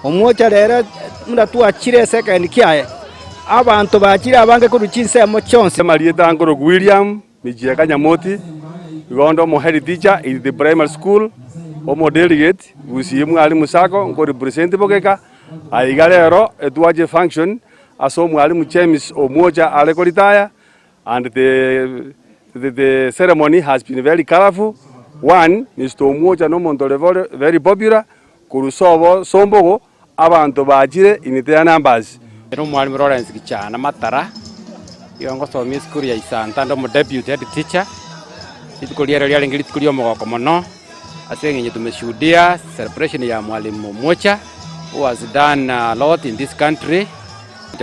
Omocha rero buna twachire ase ekegeni kiaye, abanto bachire abange korwa chinsemo chionsi. Amarieta nkorokwa William Michieka Nyamoti, igo onde omo head teacher in the primary school, omo delegate Gusii Mwalimu Sacco nko represent Bogeka, aiga rero etwache function ase omwalimu James Omwocha are ko retire and the the the ceremony has been very colourful, one Mister Omwocha na omonto ore very very popular korwa sobo Sombogo Abanto bachire in their numbers. Ere omwalimu Lawrence Gichana Matara, igo ngosomia esukuru ya Isanta nde omodeputy head teacher. Rituko riaye riarenge rituko ri'omogoko mono ase eng'encho tumeshuhudia celebration ya mwalimu Omwocha who has done a lot in this country,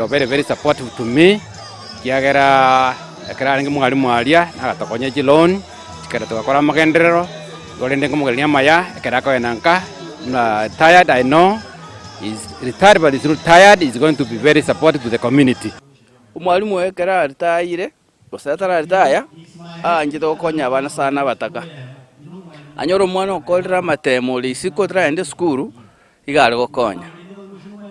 very very supportive to me ekiagera ekero arenge mwalimu aria nagatokonya chiloan. Ekero togakora amagenderero, igo rende nkomogereria amaya ekero akogenda nka, buna tired I know is retired but is not tired, is going to be very supportive to the community. Omwalimu oyo ekero aritayire, gose atararitaya, aanchete gokonya abana sana abataka. Anyore omwana okorire amatemo ore isiko otaragenda esukuru, iga are gokonya.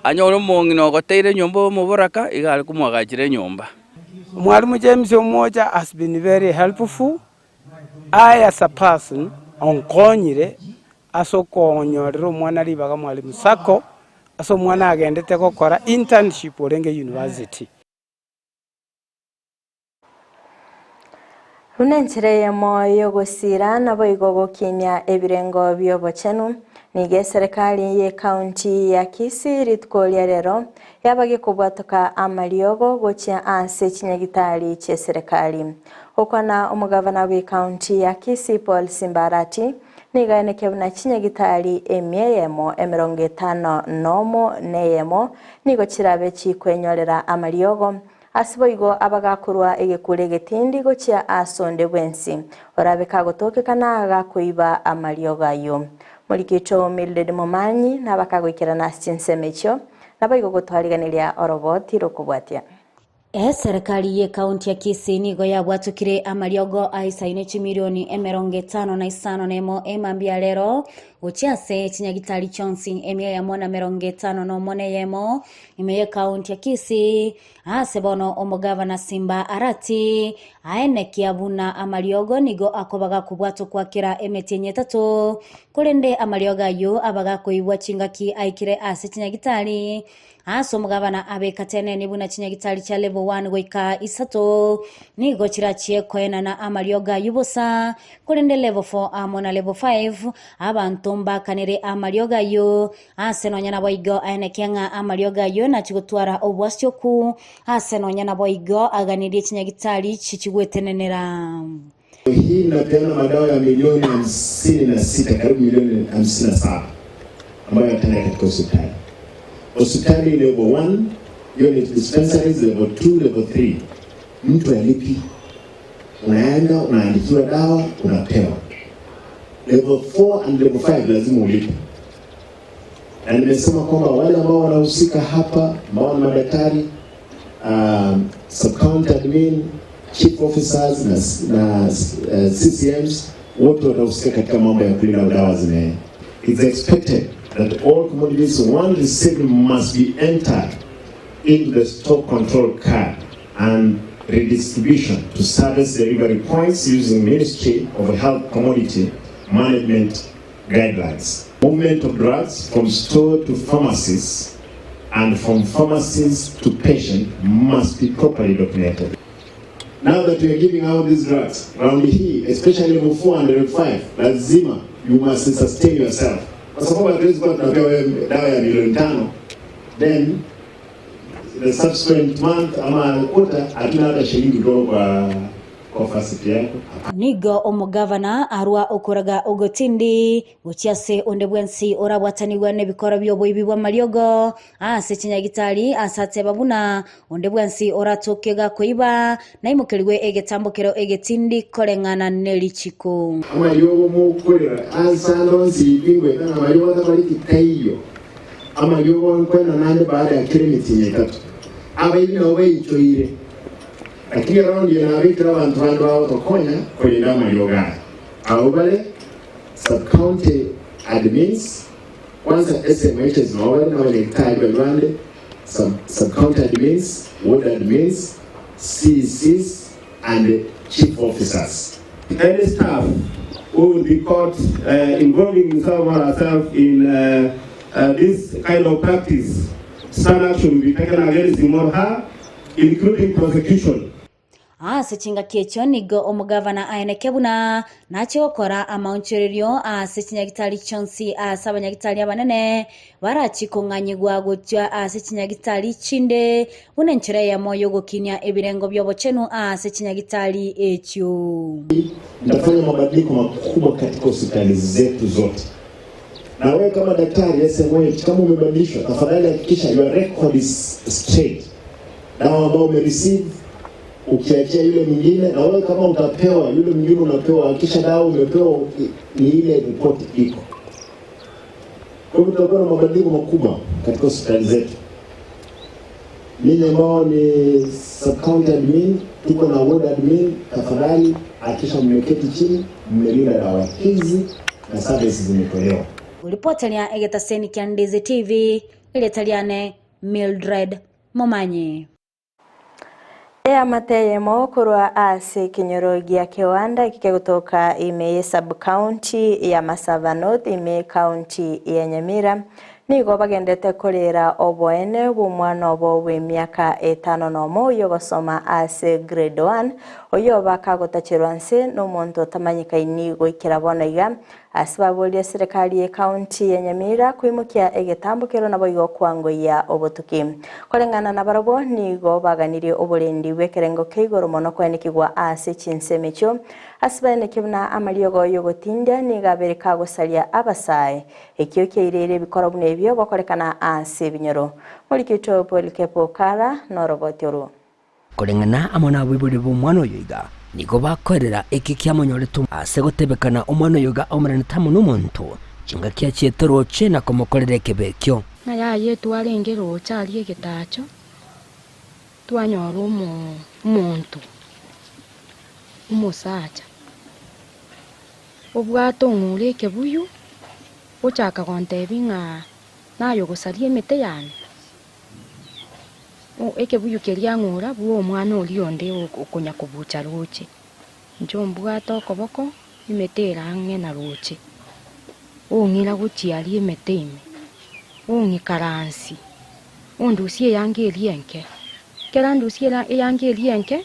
Anyore omong'ina ogoteire enyomba omoboraka, iga are komoagachera enyomba. Omwalimu James Omwocha has been very helpful, I as a person onkonyire ase okonyorera omwana ribaga Mwalimu Sacco ase omwana agendete gokora internship orenge university. Buna enchera eyemo y'ogosiira naboigo gokinia ebirengo bi'obochenu, nigo eserekari y'ecounty ya Kisii rituko ria rero yabagia kobwatoka amariogo gochia ase chinyagitari chi'eserekari. Gokwana omogavana bw'ecounty ya Kisii Paul Simba Arati nigo aenekia buna chinyagitari emia eyemo 51 neyemo nigo chirabe chikwenyorera amariogo Ase boigo abagakorwa egekuro egetindi gochia aase onde bwensi, orabe kagotokeka na gakoiba amariogo ayio. Morikito Mildred Momanyi nabakagoikerana ase chinsemo echio, naboigo gotwariganeria oroboti rokobwatia. Eserekari y'ekaunti ya Kisii nigo yabwatokire amariogo aisaine chimilioni 55 nemo emambia ya rero gochia ase chinyagitari chionsi 151 neyemo Ime y'ekaunti ya Kisii, aase bono omogavana Simba Arati aenekia buna amariogo nigo akoba gakobwatokwa kera emetienyi etato, korende amariogo ayio aba gakoigwa chingaki aikire ase chinyagitari. Aase omogavana abeka teneni buna chinyagitari chia level 1 goika isato nigo chirachie koenana amariogo ayio bosa, korende level 4 amo na level 5 abanto mbakanere amariogo ayio. Ase nonya naboigo aenekia ng'a amariogo ayio nachie gotwara obwasioku, ase nonya naboigo aganirie chinyagitari chichigwetenenera. Hii inapeana madawa ya milioni 56, karibu milioni 57 ambayo yataenda katika hospitali. Hospitali level 1, hiyo ni dispensaries level 2, level 3. Mtu alipi, unaenda unaandikiwa dawa unapewa. Level 4 and level 5 lazima ulipe. Na nimesema kwamba wale ambao wanahusika hapa ambao ni madaktari, sub-county admin, chief officers na CCMs wote watahusika katika mambo ya kulinda dawa zime. It's expected that all commodities one received must be entered into the stock control card and redistribution to service delivery points using Ministry of Health Commodity Management guidelines. Movement of drugs from store to pharmacies and from pharmacies to patient must be properly documented. Now that we are giving out these drugs, round hii, especially level 4 and level 5, lazima you must sustain yourself. Kwa sababu hatuwezi kuwa tunapewa wewe dawa ya milioni 5, then the subsequent month ama quarter hatuna hata shilingi kutoka kwa kwa facility yako. Nigo omogavana arua okoraga ogotindi gochia ase onde bwensi orabwatanigwe nebikoro bi'oboibi bw'amariogo ase chinyagitari, ase ateba buna onde bwensi oratoke gakoiba naimokerigwe egetambokero egetindi koreng'ana nerichiko. Amariogo mokorera ase ande onsi ringweta ng'a amariogo atabareti taiyo. Amariogo nkwena nande baada ya kera emetienyi etato. Abaibi nabo baichoire. Lakini around eye nabekire abanto bande bagotokonya korenda amariogo aya. Abwo bare sub county admins, kwanza SMHs nabo bare nabanyagitari baria bande, sub sub county admins, ward admins, CECs and chief officers. Any staff who will be caught involving himself or herself in this kind of practice, stern action will be taken against him or her, including prosecution. Ase chingaki echio nigo omogavana aeneke buna nache gokora amaonchorerio ase chinyagitari chionsi ase abanyagitari abanene barachie kong'anyigwa gochia ase chinyagitari chinde, buna enchera eyemo y'ogokinia ebirengo bi'obochenu ase chinyagitari echio. Nitafanya mabadiliko makubwa katika hospitali zetu zote. Na wewe kama daktari SMH, kama umebadilishwa, tafadhali hakikisha your record is straight. Dawa ambao umereceive ukiachia yule mwingine, na wewe kama utapewa yule mwingine unapewa, hakikisha dawa umepewa ni ile report iko. Kwa hivyo tutakuwa na mabadiliko makubwa katika hospitali zetu. Ninyi ambao ni sub county admin, tuko na ward admin, tafadhali hakikisha mmeketi chini, mmelinda dawa hizi na services zimetolewa. Ripoteria egetaseni kia Ndizi TV, erieta riane Mildred Momanyi. Eamate eyemo korwa ase ekenyoro gia Kewanda eke kegotoka ime ye sub county ya Masaba North ime ye county ya Nyamira nigo bagendete korera oboene bw'omwana obo bw'emiaka etano nomo oyio ogosoma ase grade one oyio bakagotacherwa nse nomonto otamanyekaini goikera bono iga Ase baborie eserekari ye county ya Nyamira koimokia egetambokero naboigo kwangoyia obotuki. Koreng'ana nabarabwo nigo baganirie oborendi bw'ekerengo kia igoro mono koenekigwa ase chinsemo echio. Ase baeneke buna amariogo y'ogotindia nigo abere kagosaria abasae. Ekio kiaireire ebikoro buna ebio gokorekana ase ebinyoro. Moriki oito Polycarp Okara noroboti orwo. Koreng'ana amo nabaibori b'omwana oyo iga, nigo bakoerera eke kiamonyorete ase gotebekana omwana oyo iga aumeranete amo nomonto, chingaki achiete rooche na komokorera ekebe ekio. Ng'a yaye twarenge roche aria egetacho, twanyora omonto omosacha, obwate ong'ura ekebuyu, ochaka gontebia ng'a naye ogosaria emete yane. Ekebuyu keria ng'ora bw'omwana oria onde okonya kobucha roche. Inche ombwate okoboko, emete ere ang'e na roche, ong'ira gochia aria emete ime, ong'ikaransi, ondusie eyanga eria enke. Ekero andusie eyanga eria enke,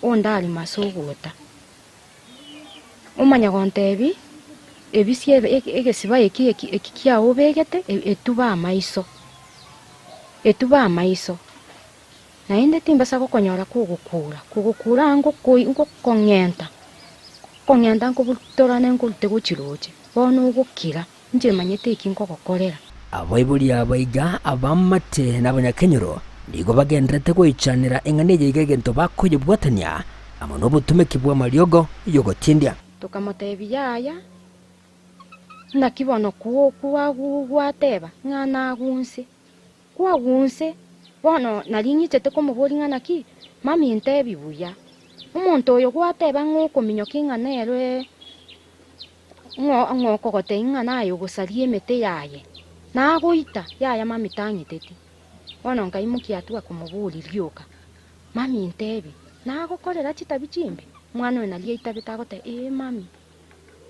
ondarima ase ogota. Omanya gontebia, Ebisia egesiba eki eki kiao obegete, etube amaiso, etube amaiso. Naende timbasa gokonyora kogokura, kogokura aa ngokong'enta, ngokong'enta nkobutorane nkorute gochia roche, bono ogokira, inche manyete eki nkogokorera. Abaibori aba iga abamate na abanyakenyoro nigo bagendererete goichanera eng'ana eye iga egento bakoyebwatania amo nobotumeki bw'amariogo y'ogotindia. Tokamotebia, Yaya, naki bono gwateba ng'a nagunse? Kwagunse, bono nari ng'ichete komoboria ng'a naki, mami ntebi buya, omonto oyo gwateba ng'a okominyokia ng'a nere ng'o okogotebia ng'a naye ogosaria emete yaye, nagoita, yaya mami tang'iteti. Bono nkaimokia hatua komoboria rioka, Mami ntebi, nagokorera chitabi chimbe? Omwana oyo naria aitabete agoteba, ee mami,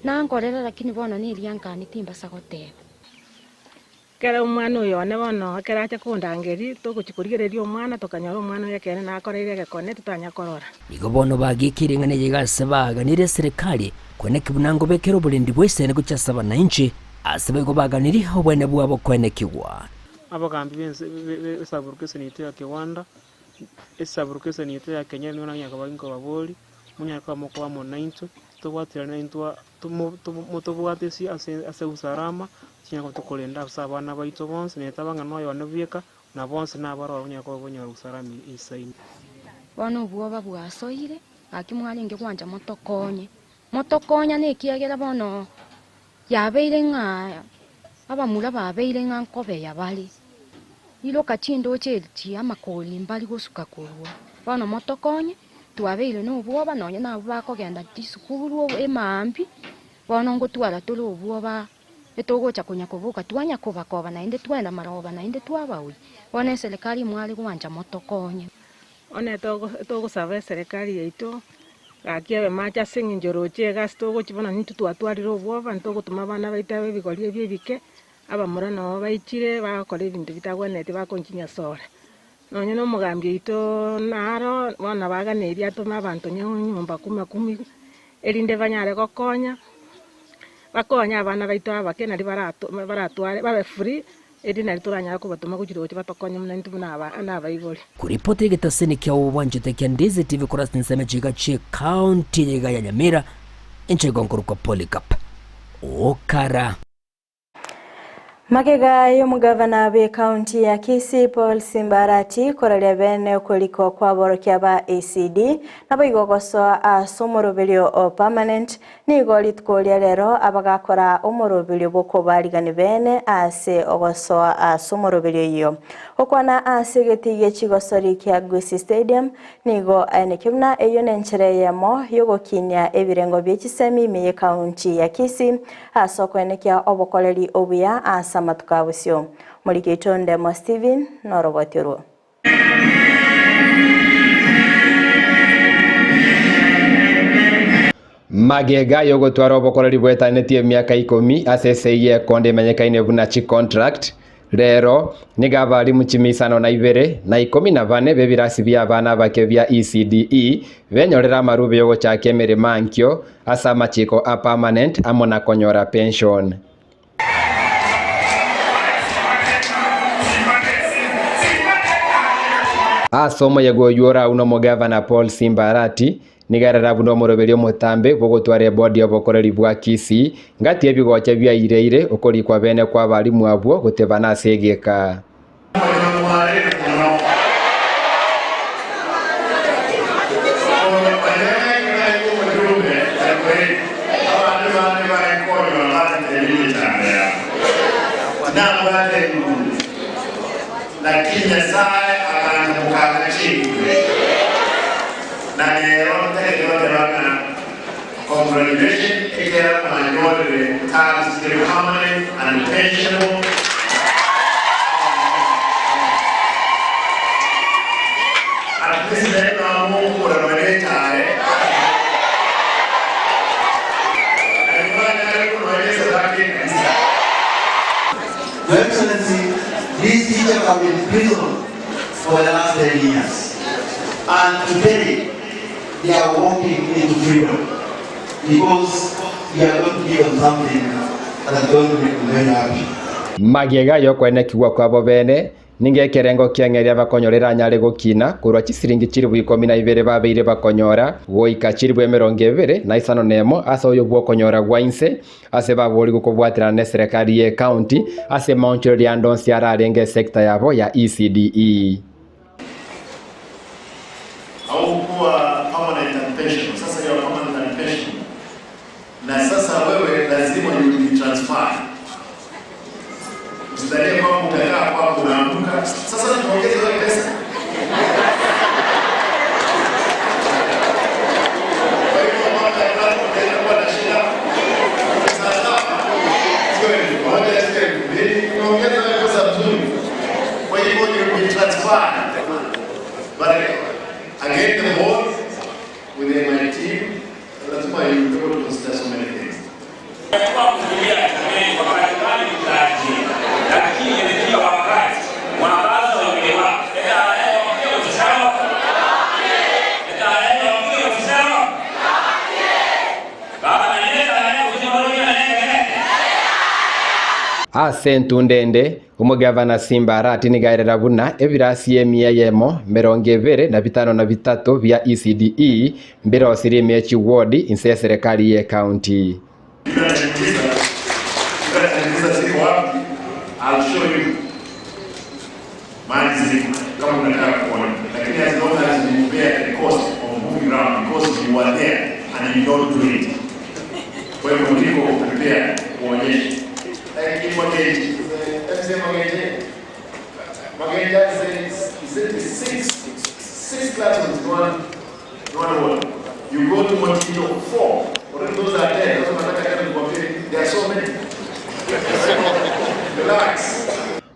nankorera lakini bono neria nkani timbasa goteba. Ekero omwana oyo one bono ekero acha kondangeria, togochia korigereria omwana, tokanyora omwana oyo ekeene nakoreire egekone totanya korora. Nigo bono bagekeire ing'ana eye iga ase baaganirie eserekari koeneki buna ngobekera oborendi bw'eseene gochia ase abanainchi, ase boigo baganirie obwene bwabo koenekigwa. Abagambi b'ense b'esaburukeson yaito ya Kiwanda, esaburukeson yaito ya Kenyeri nigo nanyara koba nkobaboria, monyare koba mokoba amo naintwe, tobwaterane intwe motobwatesie ase ase usalama, tinyara koba tokorenda ase abana baito bonsi, netaba ng'a noyo one bweka, na bonsi nabaroro onyare koba banyora usalama eisaine. Bono obwoba bwasoire, gaki mwarenge gwancha motokonye, motokonyane ekiagera bono yabeire ng'a abamura babeire ng'a nkobeya bare. Iroka chindoche echi amakori mbari gosuka korwa. Bono motokonye, twabeire nobwoba nonye nabwo bakogenda chisukuru emaambia, bono ngotwara tore obwoba etogocha konya koboka twanya kobakoba naende twenda maroba naende twabaoyia. Bono eserekari mware gwancha motokonye. One togosaba eserekari yaito, gaki ebe mache ase eng'encho roche iga ase togochia bono intwe twatwarire obwoba, ntogotoma abana baito abe ebigori ebi ebike, abamura nabo baichire bagokora ebinto bitagwenereti bakonchinyasora. Nonye na omogambi oito naro, bono baganeiri atome abanto nyomba kumi kumi, erinde banyare gokonya, bakonye abana baito abake nari baratware babe free, Eri nario toranyare kobatoma gochia roche batokonye buna intwe buna abaibori. Koripota egetaseni kia obwanchete kia Ndizi TV korwa ase chinsemo chiga chie county iga ya Nyamira, inche igo nkorokwa Polycarp Okara. Magega y'omogavana bw'ekaunti ya Kisii Paul Simba Arati koraria bene okorikwa kw'aborokia ba ECD naboigo gosoa ase omoroberio o permanent Nigo rituko ria rero abagakora omoroberio bw'okobarigani bene ase ogosoa ase omoroberio oyio. Gokwana ase egetii gie chigosori kia Gusii Stadium nigo aenekia buna eyio nenchera eyemo y'ogokinia ebirengo bie chisemi ime y'ekaunti ya Kisii ase okoenekia obokoreri obuya ase amatuko a bosio. Moriki oito Ndemo Stephen noroboti orwo. Magega y'ogotwara obokoreri bwetanetie emiaka ikomi ase esegi y'ekonda emenyekaine buna chicontract, rero nigo abalimu chimisano na ibere na ikomi na bane b'ebirasi bi'abana abake bia ECDE benyorere amarube y'ogochakia emeremo ankio ase amachiko a permanent amo na konyora pension. Ase omoyega oyio oraunwe omogavana Paul Simba Arati, nigo arara buna omoroberi omotambe bw'ogotwara ebodi y'obokoreri bwa Kisii, ngati ebigocha biaireire okorikwa bene kw'abalimu abwo gotebana ase egeka. Your Excellency, these teachers have been in prison for the last 10 years. And today, they are walking into freedom because we are going to give them something that is going to make them very happy. Magega y'okoenekigwa kwabo bene, ninga ekerengo ki'eng'eria bakonyora eranyare gokina korwa chisiringi chilifu ikomi na ibere babeire bakonyora, goika chilifu emerongo ebere na isano nemo ase oyo bw'okonyora gwa inse, ase baborigwe kobwaterana neserekari y'ecounty ase maonchoreria ande onsi ararenge esector yabo ya ECDE. Haukuwa permanent and pensionable. Sasa you are permanent and pensionable. Na sasa wewe lazima you will be transferred. Usidhanie kwamba utakaa kwako unaamka. Sasa tuongeze wewe pesa. Kwa hivyo mwaka tatu utaweza kuwa na shida. Sasa sio 1000, sio 2000, unaongeza wewe pesa nzuri. Kwa hivyo you will be transferred. But again, the board within my team, lazima you be able to consider so many things. Ase entunda ende, omogavana Simba Arati nigo aerera buna ebirasi emia eyemo, merongo ebere na bitano na bitato bia ECDE mbirosirie ime ye chiwodi inse y'eserekari y'ecounty.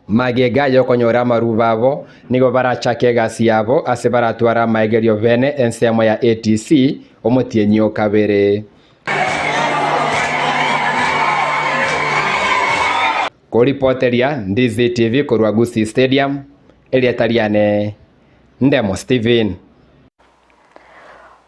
Magega y'okonyora amaruba abo, nigo barachake egasi yabo ase baratware amaegerio bene ensemo ya ATC omotienyi o kabere. Koripoteria Ndizi TV korwa Gusii Stadium, erieta riane Ndemo Steven.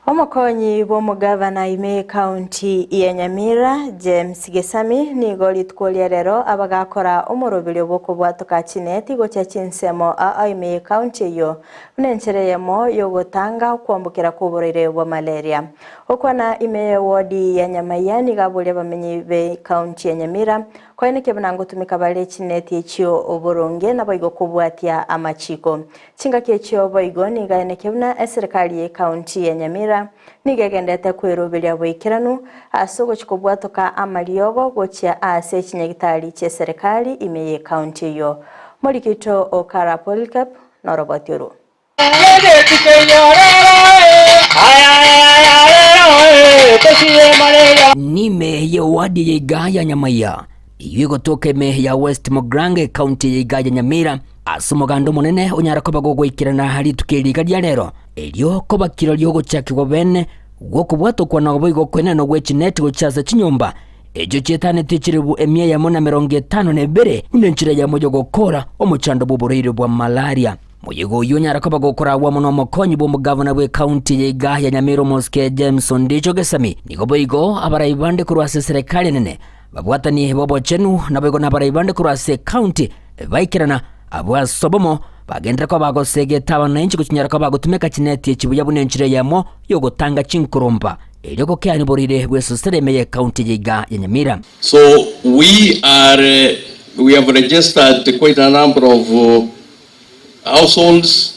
Omokonyi bw'omogavana ime y'ekaunti ya Nyamira, James Gesami, nigo rituko ria rero abagakora omoroberio bw'okobwatoka chineti gochia chinsemo aa ime y'ekaunti eyio buna enchera eyemo y'ogotanga okwambokera kw'oborwaire bwa malaria. Gokwana ime y'ewodi ya Nyamaiya nigo aboria abamenyi b'ekaunti ya Nyamira koenekia buna ngotumeka bare chineti echio oboronge naboigo kobwatia amachiko. Chingaki echio boigo nigo aenekia buna eserekari y'ekaunti ya Nyamira nigo egendete kweroberia boikeranu ase ogochia kobwatoka amariogo gochia ase chinyagitari chi'eserekari ime y'ekaunti eyio. Morikito o Kara Polycarp noroboti orwo. Nime y'ewadi ya iga ya Nyamaiya, eyio egotoka ime ya West Mugirango ekaunti ya iga ya Nyamira, ase omoganda omonene onyare koba gogoikerana rituko eri iga ria rero, erio koba kirori ogochakigwa bene gw'okobwatokwa na boigo okoenanwa gwe chineti gochia ase chinyomba echio chietanetie chilifu emia eyemo na emerongo etano na ebere buna enchera eyemo y'ogokoora omochando bw'oborwaire bwa malaria. Moyega oyio onyare koba gokoragwa amo nomokonyi bw'omogavana bw'ecounty ya iga ya Nyamira omosike James Ondicho Gesami. Nigo boigo abarai bande korwa ase eserekari enene babwatani b'obochenu naboigo nabarai bande korwa ase ecounty baikerana abwo ase obomo bagenderere koba bagosegeta abananchi gochinyara koba bagotumeka chineti echi buya buna enchera eyemo yogotanga chinkoromba erio gokeania oborwaire bw'esosera ime y'ecounty ya iga ya Nyamira. So we are we have registered quite a number of households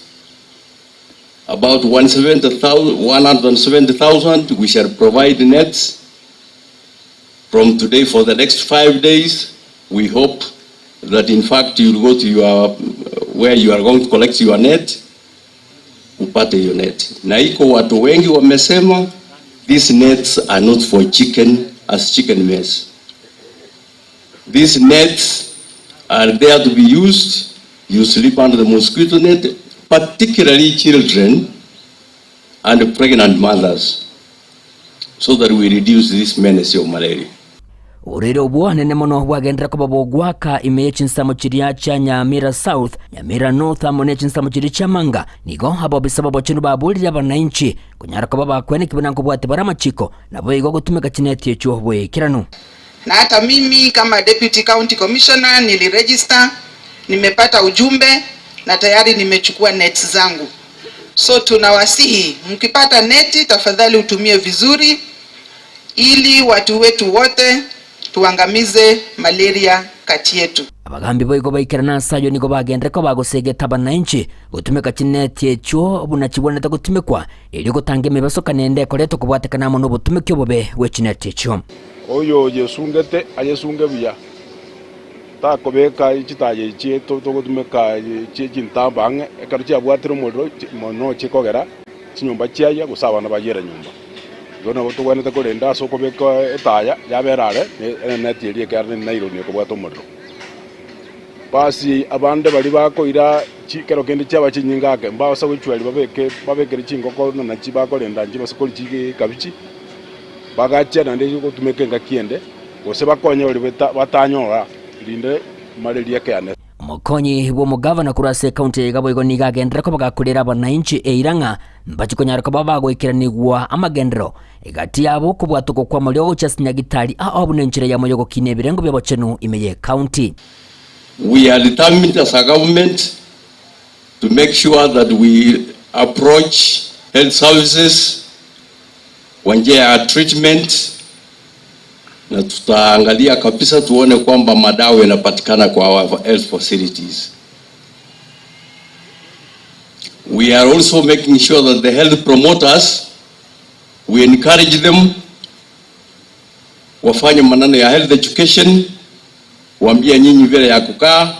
about 170,000 we shall provide nets from today for the next 5 days. We hope that in fact you will go to your where you are going to collect your net, upate hiyo net. Na iko watu wengi wamesema these nets are not for chicken as chicken mess. These nets are there to be used. You sleep under the mosquito net, particularly children and pregnant mothers, so that we reduce this menace of malaria. Oborwaire obwo anene mono bwagenderera koba bogwaka ime ye chinsemo chiria chia Nyamira South, Nyamira North amo ne chinsemo chiria chia Manga. Nigo abobisa b'obochenu baborire abanainchi konyara koba bakweneki buna nkobwate bare amachiko, naboigo gotumeka chineti echio boikeranu. Na hata mimi kama Deputy County Commissioner niliregister, nimepata ujumbe na tayari nimechukua nets zangu. So tunawasihi mkipata neti tafadhali utumie vizuri ili watu wetu wote tuangamize malaria kati yetu. Abagambi boigo baikerana ase ayio nigo bagenderere koba bagosegeta abanainchi gotumeka chineti echio buna chibwenerete gotumekwa, erio gotanga emebasokano ende ekoretwe kobwatekana amo nobotumeki obobe bwe chineti echio. Oyo oyesungete ayesunge buya, takobeka chitaya echi togotumeka chie chintambo ang'e, ekero chiabwatire omorero mono chikogera chinyomba chiayia gose abana bayiere nyomba. Igo nabo togwenerete korenda ase okobeka etaya yabera are ne eneti eria ekiagera ne nylon ekobwata omorero. Basi abande baria bakoira chikero kende chiaba chinyinga ake mbabasa gochweria babeke babekere chingoko nachi bakorenda nchibase koria chikabichi bagachia naende gotumeka engaki ende gose bakonye baria batanyora rinde malaria ekeane. Omokonyi bw'omogavana korwa ase ekaunti eye iga boigo nigo agenderera koba gakorera abanainchi eira ng'a mbachi konyara koba bagoikeranigwa amagenderero egati yabo okobwatokwa kw'amariogo gochia ase nyagitari ao buna enchera eyemo y'ogokina ebirengo bi'obochenu ime y'ekaunti. We are determined as a government to make sure that we approach health services kwa njia ya treatment na tutaangalia kabisa tuone kwamba madawa yanapatikana kwa our health facilities. We are also making sure that the health promoters, we encourage them wafanye maneno ya health education, waambie nyinyi vile ya kukaa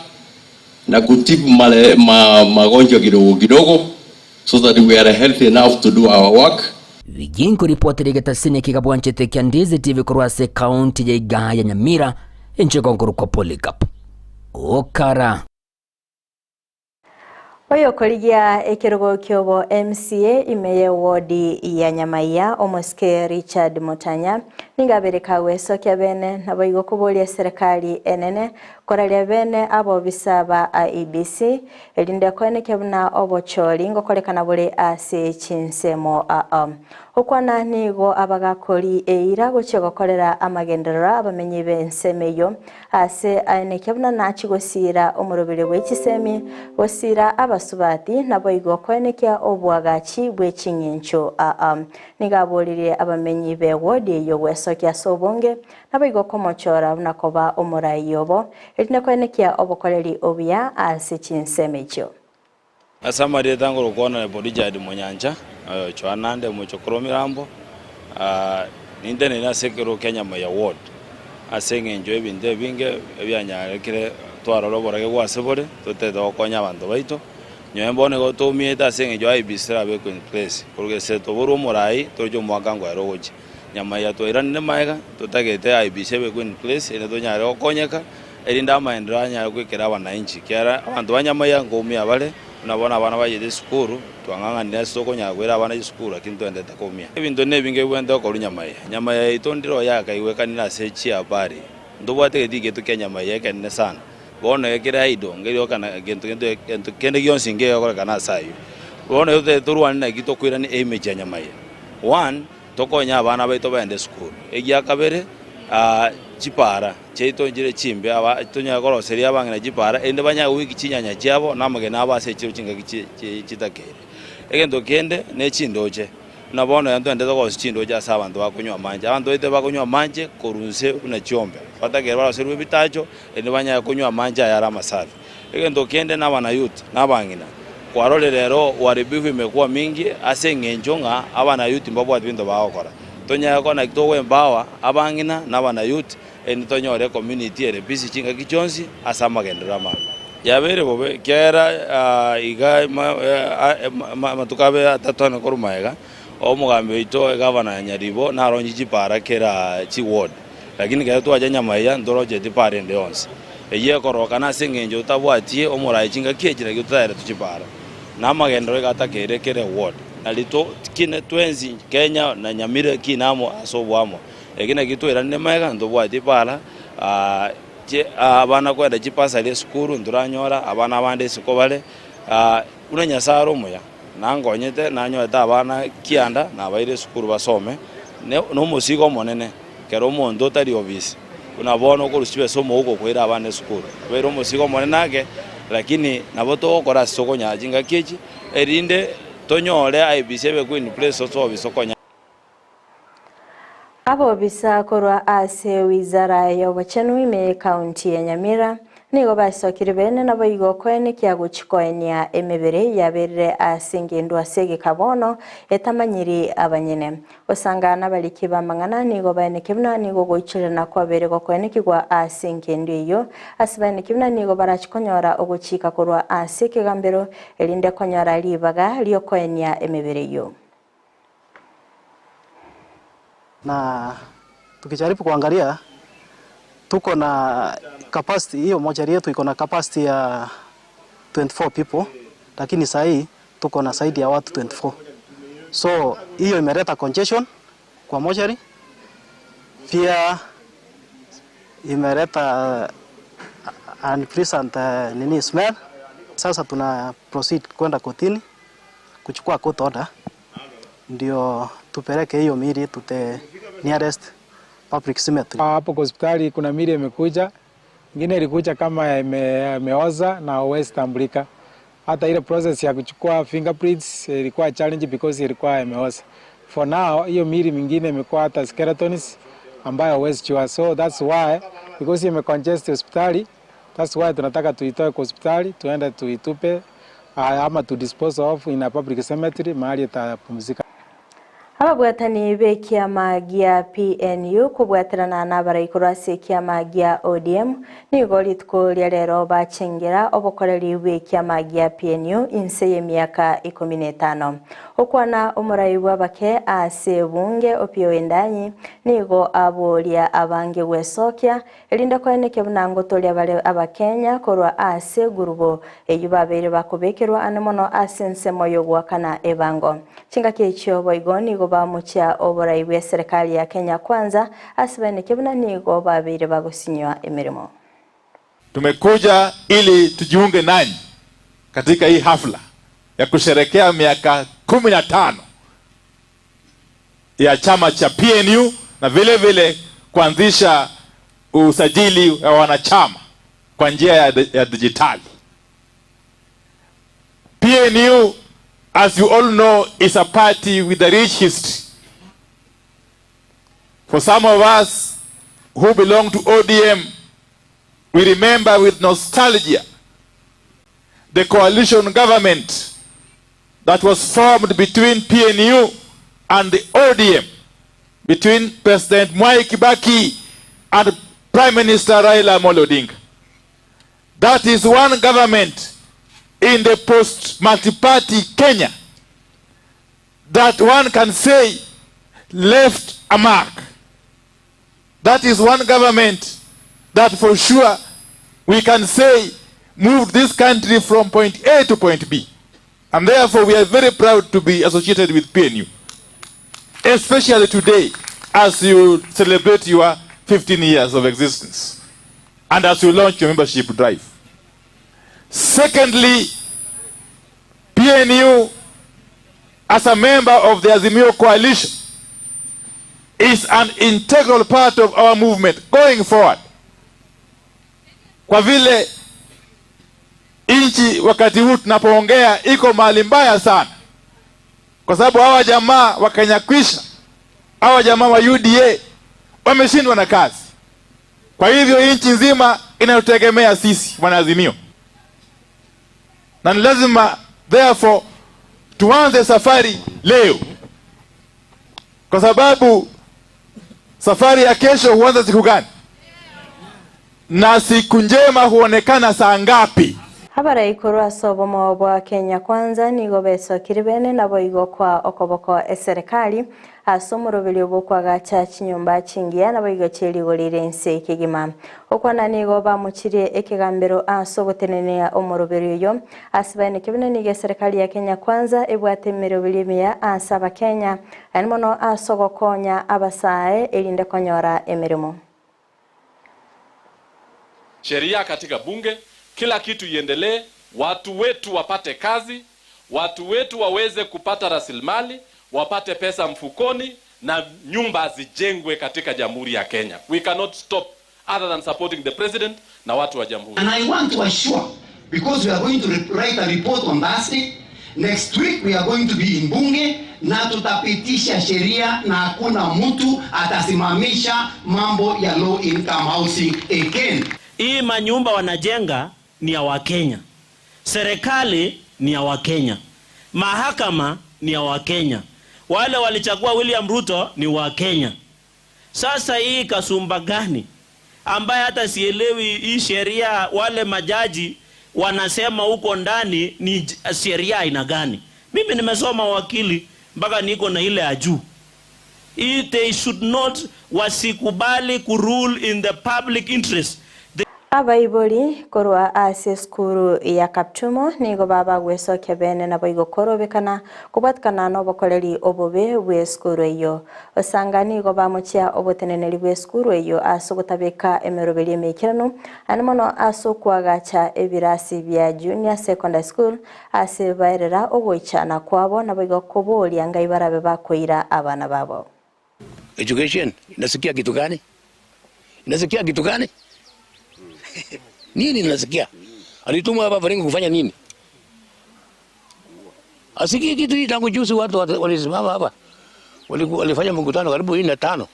na kutibu male, ma, magonjwa kidogo kidogo so that we are healthy enough to do our work. Wigi nkoripotera egetasini eke gabwanchete kia Ndizi TV korwa ase ekaunti ya Igaa ya Nyamira, inche nkorokwa Polycarp Okara. Oyokorigia ekerogo kiobo MCA ime ye ward ya Nyamaiya omosike Richard Mutanya nigo abere kagwesokia bene naboigo koboria eserekari enene koraria bene abobisa ba IEBC erinde koenekia buna obochori ngokorekana bore ase chinsemo aa. Okwana nigo abagakori eira gochia gokorera amagenderero abamenyi b'ensemo eyio Ase aenekia buna nachie gosiira omoroberi bwe chisemi, gosiira abasubati, naboigo koenekia oboagachi bwe ching'encho aa. Nigo aboririe abamenyi be wodi eyio gwesokia ase obonge, naboigo komochora buna koba omorai obo, erinde koenekia obokoreri obuya ase chinsemo echio. Ase amarieta ngorokwa Honourable Richard Monyancha, oyo Joanande omochokoro o Mirambo, ninteneine ase ekerogo kia Nyamaiya Ward ase eng'encho y'ebinto ebinge ebianyarekire twarora oborage bwa ase bore, totete gokonya abanto baito. Nyowe bono igo toumiete ase eng'encho IEBC terabekwa in place, korwa gese toborwe omorai toroche omwaka ngoera ogochia. Nyamaiya twairanire magega, totagete IEBC ebekwe in place erinde tonyare gokonyeka. Erinde amaendereo anyare goikera abanainchi, ekiagera abanto ba Nyamaiya nkoumia bare, buna bono abana bachete esukuru, twang'ang'anire ase tokonyara koira abana chisukuru lakini toendete koumia. Ebinto nebinge bibwenerete gokorwa Nyamaiya. Nyamaiya yaito ndire oyo akaigwekanire ase chiabari. Ntobwate egetii giaito kia Nyamaiya ekenene sana. Bono ekere idle, nkerioka gento gento kende gionsi nkegokorekana ase ayio. Bono totagete torwane naki tokoirania eimage ya Nyamaiya. One, tokonye abana baito baende esukuru. Egia kabere, chipara. Chiaito nchire chimbe, aba tonyare koroseria abang'ina chipara, erinde banyare goikia chinyanya chiabo na amagena abo ase echiro chingaki chitakeire. Egento kende ne chindoche, buna bono iga ntwendete korosia chindoche ase abanto bakonywa amanche. Abanto baito bakonywa amanche korwa inse buna chiombe, batakeire baroserigwe ebitacho erinde banyare konywa amanche aya are amasafi. Egento kende nabanayuti na abang'ina, kwarorire rero uharibifu imekuwa mingi ase eng'encho ng'a abanayuti mbabwati binto bagokora. Tonyare koba naki togoempower abang'ina na abanayuti erinde tonyore ecommunity ere busy chingaki chionsi ase amagenderero amabe. Yabeire bobe ekiagera iga amatuko abe atato ane korwa magega, omogambi oito egavana Nyaribo naronche chipara kera chiward. Lakini ekero twacha nyamaiya ntorocheti para ende yonsi. Eyio ekorokana ase engencho totabwatie omoraai chingaki echi naki totaeretwe chipara. Na amagenderero iga atakeire kera eward. Nari to kine twensi Kenya na Nyamira kine amo ase oboamo. Eki naki twairanire magega ntobwati para chi abana kwenda chibasari esukuru ntoranyora, abana abande isiko bare buna Nyasaye are omuya nangonyete nanyorete abana kianda nabaire esukuru basome ne nomosigo omonene. Kera omonto otari obisi, buna bono okorusia chibesa omouko koira abana esukuru, obeire omosigo omonene ake, lakini nabo togokora ase tokonyara chingaki echi, erinde tonyore IEBC ebekwe in place ase obisi okonya. Abobisa korwa ase wizara y'obochenu ime y'ecounty ya Nyamira Nigo basokire bene naboigo koenekia gochia koenia emebere yaberire ase engendu ase egeka bono etamanyiri abanyene. Gosanga nabariki b'amang'ana nigo baenekia buna nigo ogoichorerana kwabeire gokoenekigwa ase engendu eyio. Ase baenekia buna nigo barachie konyora ogochika korwa ase ekegambero erinde konyora ribaga riokoenia emebere eyio. Na tukijaribu kuangalia tuko na capacity hiyo mochari yetu iko na capacity ya 24 people, lakini saa hii tuko na zaidi ya watu 24, so hiyo imeleta congestion kwa mochari, pia imeleta Unpleasant nini smell. Sasa tuna proceed kwenda kotini kuchukua court order ndio tupeleke hiyo miili to the nearest public cemetery. Hapo kwa hospitali kuna miili imekuja, ingine ilikuja kama imeoza na huwezi tambulika. Hata ile process ya kuchukua fingerprints ilikuwa challenge because ilikuwa imeoza. For now hiyo miili mingine imekuwa hata skeletons ambayo huwezi jua. So that's why because imecongest hospitali, that's why tunataka tuitoe kwa hospitali tuende tuitupe ama tu dispose of in a public cemetery mahali itapumzika. Ababwatani b'ekiama gia PNU kobwaterana nabarai korwa ase ekiama gia ODM nigo rituko ria rero bachengera obokoreri bw'ekiama gia PNU inse y'emiaka ikomi na etano. Okwana omorai bw'abake ase ebunge Opiyo Wandayi nigo aboria abange gwesokia erinde koenekia buna ngotoria bare abakenya korwa ase egurubo eyio babeire bakobekerwa ane mono ase ensemo y'ogoakana ebango. Chingaki echio boigo nigo bamochia oborai bwa eserekari ya Kenya Kwanza ase baenekia buna nigo babeire bagosinywa emeremo. Tumekuja ili tujiunge nanyi katika hii hafla ya kusherekea miaka 15 ya chama cha PNU na vile vile kuanzisha usajili wa wanachama kwa njia ya dijitali. PNU, as you all know, is a party with a rich history. For some of us who belong to ODM, we remember with nostalgia the coalition government that was formed between PNU and the ODM, between President Mwai Kibaki and Prime Minister Raila Amolo Odinga. That is one government in the post-multi-party Kenya that one can say left a mark. That is one government that for sure we can say moved this country from point A to point B. And therefore we are very proud to be associated with PNU, especially today as you celebrate your 15 years of existence and as you launch your membership drive. Secondly, PNU, as a member of the Azimio coalition, is an integral part of our movement going forward. Kwa vile nchi wakati huu tunapoongea iko mahali mbaya sana, kwa sababu hawa jamaa wa Kenya Kwisha, hawa jamaa wa UDA wameshindwa na kazi. Kwa hivyo nchi nzima inayotegemea sisi wanaazimio, na ni lazima therefore tuanze safari leo, kwa sababu safari ya kesho huanza siku gani? Na siku njema huonekana saa ngapi? Abarai korwa ase obomo bwa Kenya Kwanza nigo besokire bene nabo igo kwa okoboko eserikali ase omoroberi obokwagacha chinyomba chingiya nabo igo chierigorire ense ekegima. Okwana nigo bamochirie ekegambero ase ogotenenera omoroberi oyo ase baeneke buna nigo eserikali ya Kenya Kwanza ebwate emeroberi emiya ase abakenya naende mono ase ogokonya abasae erinde konyora emeremo. Sheria katika bunge, kila kitu iendelee, watu wetu wapate kazi, watu wetu waweze kupata rasilimali, wapate pesa mfukoni na nyumba zijengwe katika Jamhuri ya Kenya. We cannot stop other than supporting the president na watu wa jamhuri. And I want to assure, because we are going to write a report on Thursday, next week we are going to be in bunge na tutapitisha sheria na hakuna mtu atasimamisha mambo ya low income housing again. Hii manyumba wanajenga ni ya Wakenya, serikali ni ya Wakenya, mahakama ni ya Wakenya, wale walichagua William Ruto ni Wakenya. Sasa hii kasumba gani ambaye hata sielewi hii sheria, wale majaji wanasema huko ndani ni sheria aina gani? Mimi nimesoma wakili mpaka niko na ile ya juu. Hii they should not, wasikubali kurule in the public interest. Abaibori korwa ase esukuru ya Kaptumo nigo babagwesokia bene naboigo korobekana kobwatikana nobokoreri obobe bw'esukuru eyio. Osanga nigo bamochia oboteneneri bw'esukuru eyio ase ogotabeka emeroberi emeikeranu naende mono ase okoagacha ebirasi bia Junior Secondary School ase baerera ogoichana kwabo naboigo koboria ngai barabe bakoira abana babo. Education inasikia kitu gani? Inasikia kitu gani? Nini inasikia? Alitumwa hapa Baringo kufanya nini? Asikii kitu hii tangu juzi watu walisimama hapa. Walifanya mkutano karibu nne tano.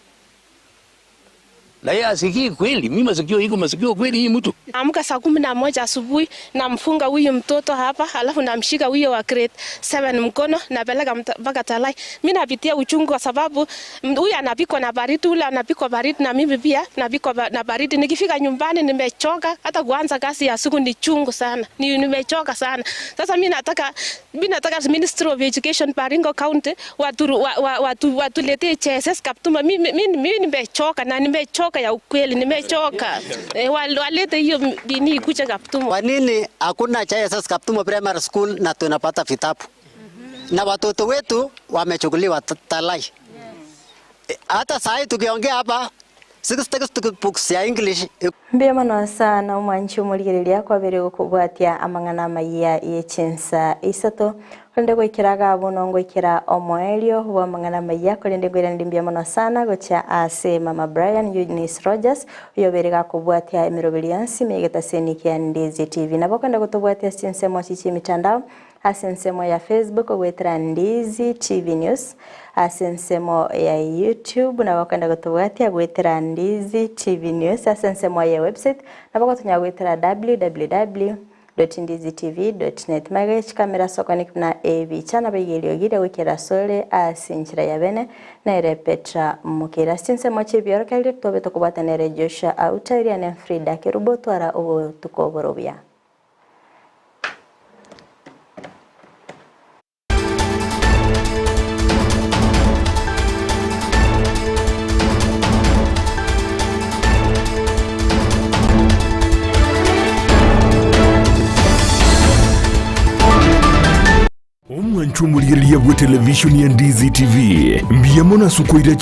Na yeye asikii kweli, mimi masikio iko masikio kweli hii mtu. Amka saa 11 asubuhi, namfunga huyu mtoto hapa, alafu namshika huyo wa grade 7 mkono, napeleka mpaka Talai. Mimi napitia uchungu kwa sababu huyu anapikwa na baridi, ule anapikwa baridi, na mimi pia napikwa na baridi. Nikifika nyumbani nimechoka, hata kuanza kazi ya siku ni chungu sana. Nimechoka sana. Sasa mimi nataka Ministry of Education Baringo County watuletee JSS Kaptumo. Mimi nimechoka na nimechoka ya ukweli, nimechoka. Walete hiyo dini ikuje Kaptumo. Kwa nini hakuna JSS Kaptumo Primary School na tunapata vitabu? Na watoto wetu wamechukuliwa Talai. Hata saa hii tukiongea hapa 6 textbooks ya English. Mbuya mono sana omwanchi omorigereria kwabere gokobwatia amang'ana amaya ye chinsa isato korende goikera gabo nongoikera omoerio bwa amang'ana amaya korende ngoiraneri mbuya mono sana gochia ase Mama Brian Eunice Rogers oyobere gakobwatia emeroberi yonsi megetaseni kia Ndizi TV. Nabo okenda gotobwatia ase chinsemo chichi emitandao ase ensemo ya Facebook ogwetera Ndizi TV News, ase ensemo ya YouTube nabo okenda gotobwatia gwetera Ndizi TV News, ase ensemo ya website nabo ogotonya gwetera www.ndizitv.net. Magega chikamera sokoni buna ebicha nabo iga goikera asore ase enchera ya bene nere Petra Mukira. Ase chinsemo chia ebiorokererio tobe tokobwata nere Joshua Auta Iriane Frida Kerubo twara obotuko oborobia. Omwancho omorigereria bwe televishoni ya Ndizi TV, mbuya mono ase okoira.